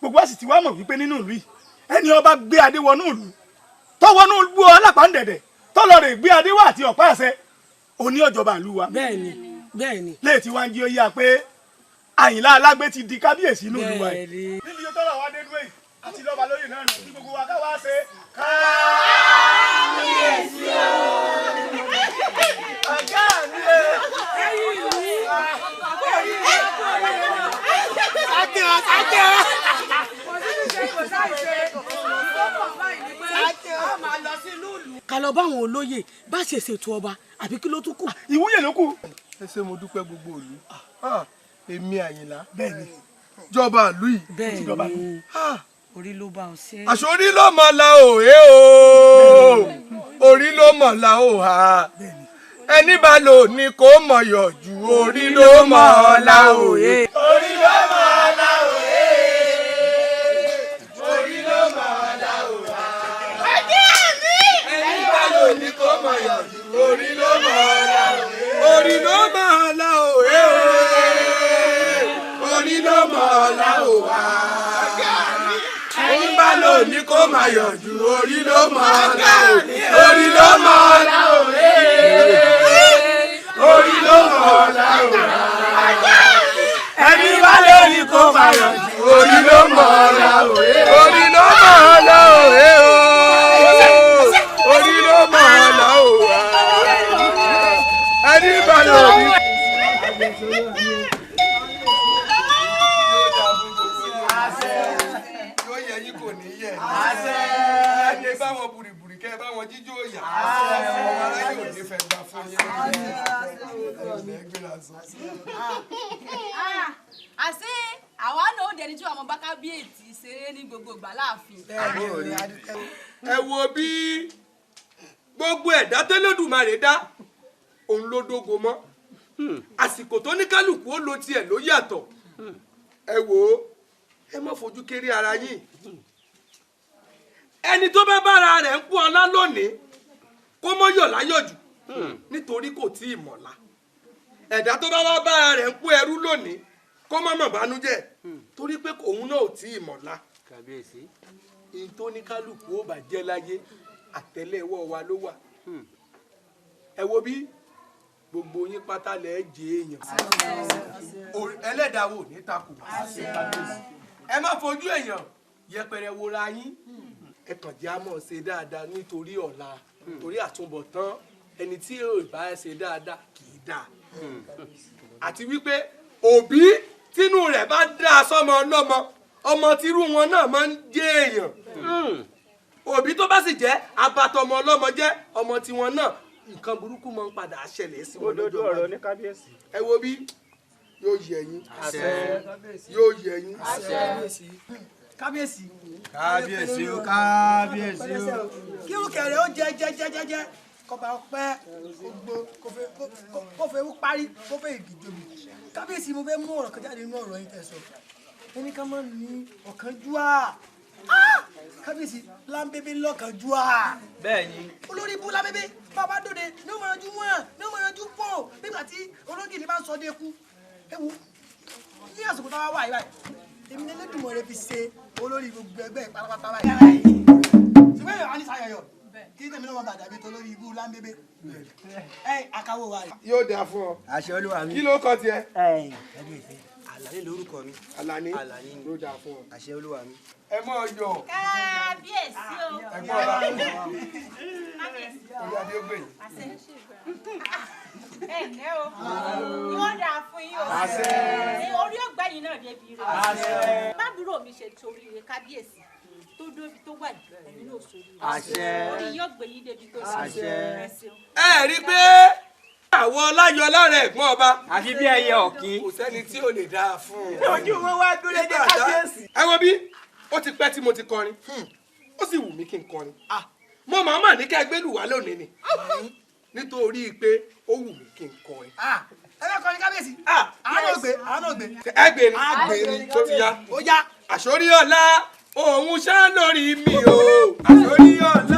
Gbogbo wa sì ti wá mọ̀ wípé nínú ìlú yìí ẹni ọba gbé adé wọnú ìlú tó wọnú ìlú alápàǹdẹ̀dẹ̀ tó lọ rè gbé adé wá àti ọ̀pá àṣẹ òní ọ̀jọba ìlú wa. Bẹ́ẹ̀ni bẹ́ẹ̀ni. Léètì wá ń jí ó yá pé Àyìnlá alágbe ti di kábíyèsí inú ìlú wa yìí. Níbi tó tọ́lọ̀ wá dé dúró yìí àti lọ́ba lóyè náà nù kí gbogbo wa ká wá ṣe kábíyèsí o. Ọ̀gá mi o. Ẹ̀yin ìlú. Sáké o, sáké o. Kò sí ṣíṣe kò sáìṣe. Tó kàn báyìí ni pé a máa lọ sí inú ìlú. Ká lọ bá àwọn olóyè bá ṣe ṣètò ọba àbí kí ló tún kù. Ìwúyè ló kù. Ẹ ṣé mo dúpẹ́ gbogbo ìlú. Èmi Àyìnlá. Bẹ́ẹ̀ni. Jọba ìlú yìí. Bẹ́ẹ̀ni. Orí ló bá ọ ṣe. Àṣorí ló mọ̀ la òye o, orí ló mọ̀ la òhà. Ẹni bá lò ní kó mọ̀ yọ̀ ju orí ló mọ̀ la òye. Orí ló mọ̀ la òye. Orí ló mọ̀ la òhà. Ẹni bá lò ní kó mọ̀ yọ̀ ju orí ló mọ̀ la òye. Orí ló mọ̀ la òye o, orí ló mọ̀ la òhà. Ẹni bá lò ní kó máa yọ̀ ju orí ló mọ̀ la òye. Orí ló mọ̀ la òye. Orí ló mọ̀ la òye. Ẹni bá lò ní kó máa yọ̀ ju orí ló mọ̀ la òye. Orí ló mọ̀ la òye o. Orí ló mọ̀ la òye. Ẹni bá lò ní. Yóò yẹ yín kò ní yẹ. Ẹ bá wọn bùrìbùrì kẹ bá wọn jíjó yà. Ọmọ aráyé ò ní fẹ́ gbà fún yín. Àṣé àwa náà ó dẹni tí àwọn bá kábíyèsí ṣeré ní gbogbo ìgbà láàfin. Ẹ wo bí gbogbo ẹ̀dá tẹ́lẹ̀dùmarè dá òun ló dógo mọ́. Àsìkò tó ní kálukú ó lo tiẹ̀ ló yàtọ̀. Ẹ wò ó, ẹ má fojú kéré ara yín. Ẹni tó bá bára rẹ̀ ń kú ọlá lónìí kó mọ́ yọ̀ láyọ̀jù nítorí kò tí ì mọ̀la. Ẹ̀dá tó bá wá bára rẹ̀ ń kú ẹrú lónìí kó má mọ̀ bánújẹ́ torí pé òun náà ò tí ì mọ̀la. Kàbíyèsí. Ìyìn tó ní kálukú ó bá jẹ́ láyé àtẹ́lẹwọ́ wa ló wà. Ẹ wo bí gbogbo yín pátá lẹ jẹ èèyàn. Ẹlẹ́dàá wo ní takò. Ẹ má fojú èèyàn yẹpẹrẹ wora yín. Ẹ kàn jẹ́ àmọ́ ṣe dáadáa nítorí ọ̀la, torí àtúbọ̀tán ẹni tí yóò bá ṣe dáadáa kì í dáa. Àti wípé òbí tínú rẹ̀ bá dáa sọ́mọ ọlọ́mọ, ọmọ tírú wọn náà máa ń jẹ́ èèyàn. Òbí tó bá sì jẹ́ abatọmọ ọlọ́mọ jẹ́ ọmọ tiwọn náà, nǹkan burúkú máa ń padà ṣẹlẹ̀ sí wọn lọ́jọ́ Òdodo ọ̀rọ̀ ní kábíyèsí. Ẹ wo bí yóò yẹ yín. Yóò yẹ yín. Kábíyèsí. Kábíyèsí o, kábíyèsí o. Kí irúkẹ̀rẹ̀ ó jẹ jẹ jẹ jẹ jẹ kọba ọpẹ́ gbogbo kó fẹ́ wú parí kó fẹ́ ìgbìjọbi. Kábíyèsí, mo fẹ́ mú ọ̀rọ̀ kan jáde nínú ọ̀rọ̀ yín tẹ́ sọ. Ẹni ká máa ní ọ̀kánjúà. Kábíyèsí, láńbébé lọ́kànjúà. Bẹ́ẹ̀ni. Olórí ibú lábébé bàbá dòde ní ó máa ranjú wọ́n ní ó máa ranjú pọ̀ nígbà tí ológìní bá ń sọ dé kú. Ẹ wo ní àsìkò táwa wà yìí báyìí, èmi ní Elédùmarè fi ṣe olórí gbogbo ẹgbẹ́ pátápátá báyìí. Ṣùgbọ́n èèyàn á ní sayọ̀yọ̀ kí tèmi náà má bàa dàbí tolórí ibú láńbébé. Ẹ àkàwọ̀ wa rẹ̀. Yóò dáa fún ọ. Àṣẹ Olúwa mi. Kí ló kọ tiẹ̀? Kábíyèsí, Àlàní lórúkọ mi. Àlàní. Àlàní ni. Yóò dáa fún ọ. Àṣẹ Olúwa mi. Ẹ mọ yọ̀. Kábíyèsí o. Ẹ̀gbọ́n ọba. Kábíyèsí. Orí adé ó gbè yín. Àṣẹ. Ẹ ǹlẹ́ o. Yóò dáa fún yín o. Àṣẹ. Orí ògbẹ́yìn náà débi rẹ̀. Àṣẹ. Bábúrò mi ṣe torí rẹ̀ kábíyèsí tó dóbi tó wà jù ẹ̀yin náà sórí rẹ̀. Àṣẹ. Orí yóò gbé yín débi tó ṣe. Àṣẹ. Ẹ ṣeun. Ẹ rí i pé àwọn ọláyọ lára ẹ̀gbọ́n ọba. Àfi bí ẹyẹ ọ̀kín. Kò sẹ́ni tí ò lè dáa fún un. Ojú wọn wá dúró dé kábíyèsí. Ẹ wo bí ó ti pẹ́ tí mo ti kọrin, ó sì wù mí kí n kọrin. Mo máa mà ní kẹ́ gbélù wá lónìí ni nítorí pé ó wù mí kí n kọrin. Ẹ bẹ kọrin kábíyèsí. Àánú ògbé, àánú ògbé. Ẹ gbé ni tó ti yá. Ó yá. Àṣórí ọ̀la òun ṣá lórí mi o. Àṣórí ọ̀la.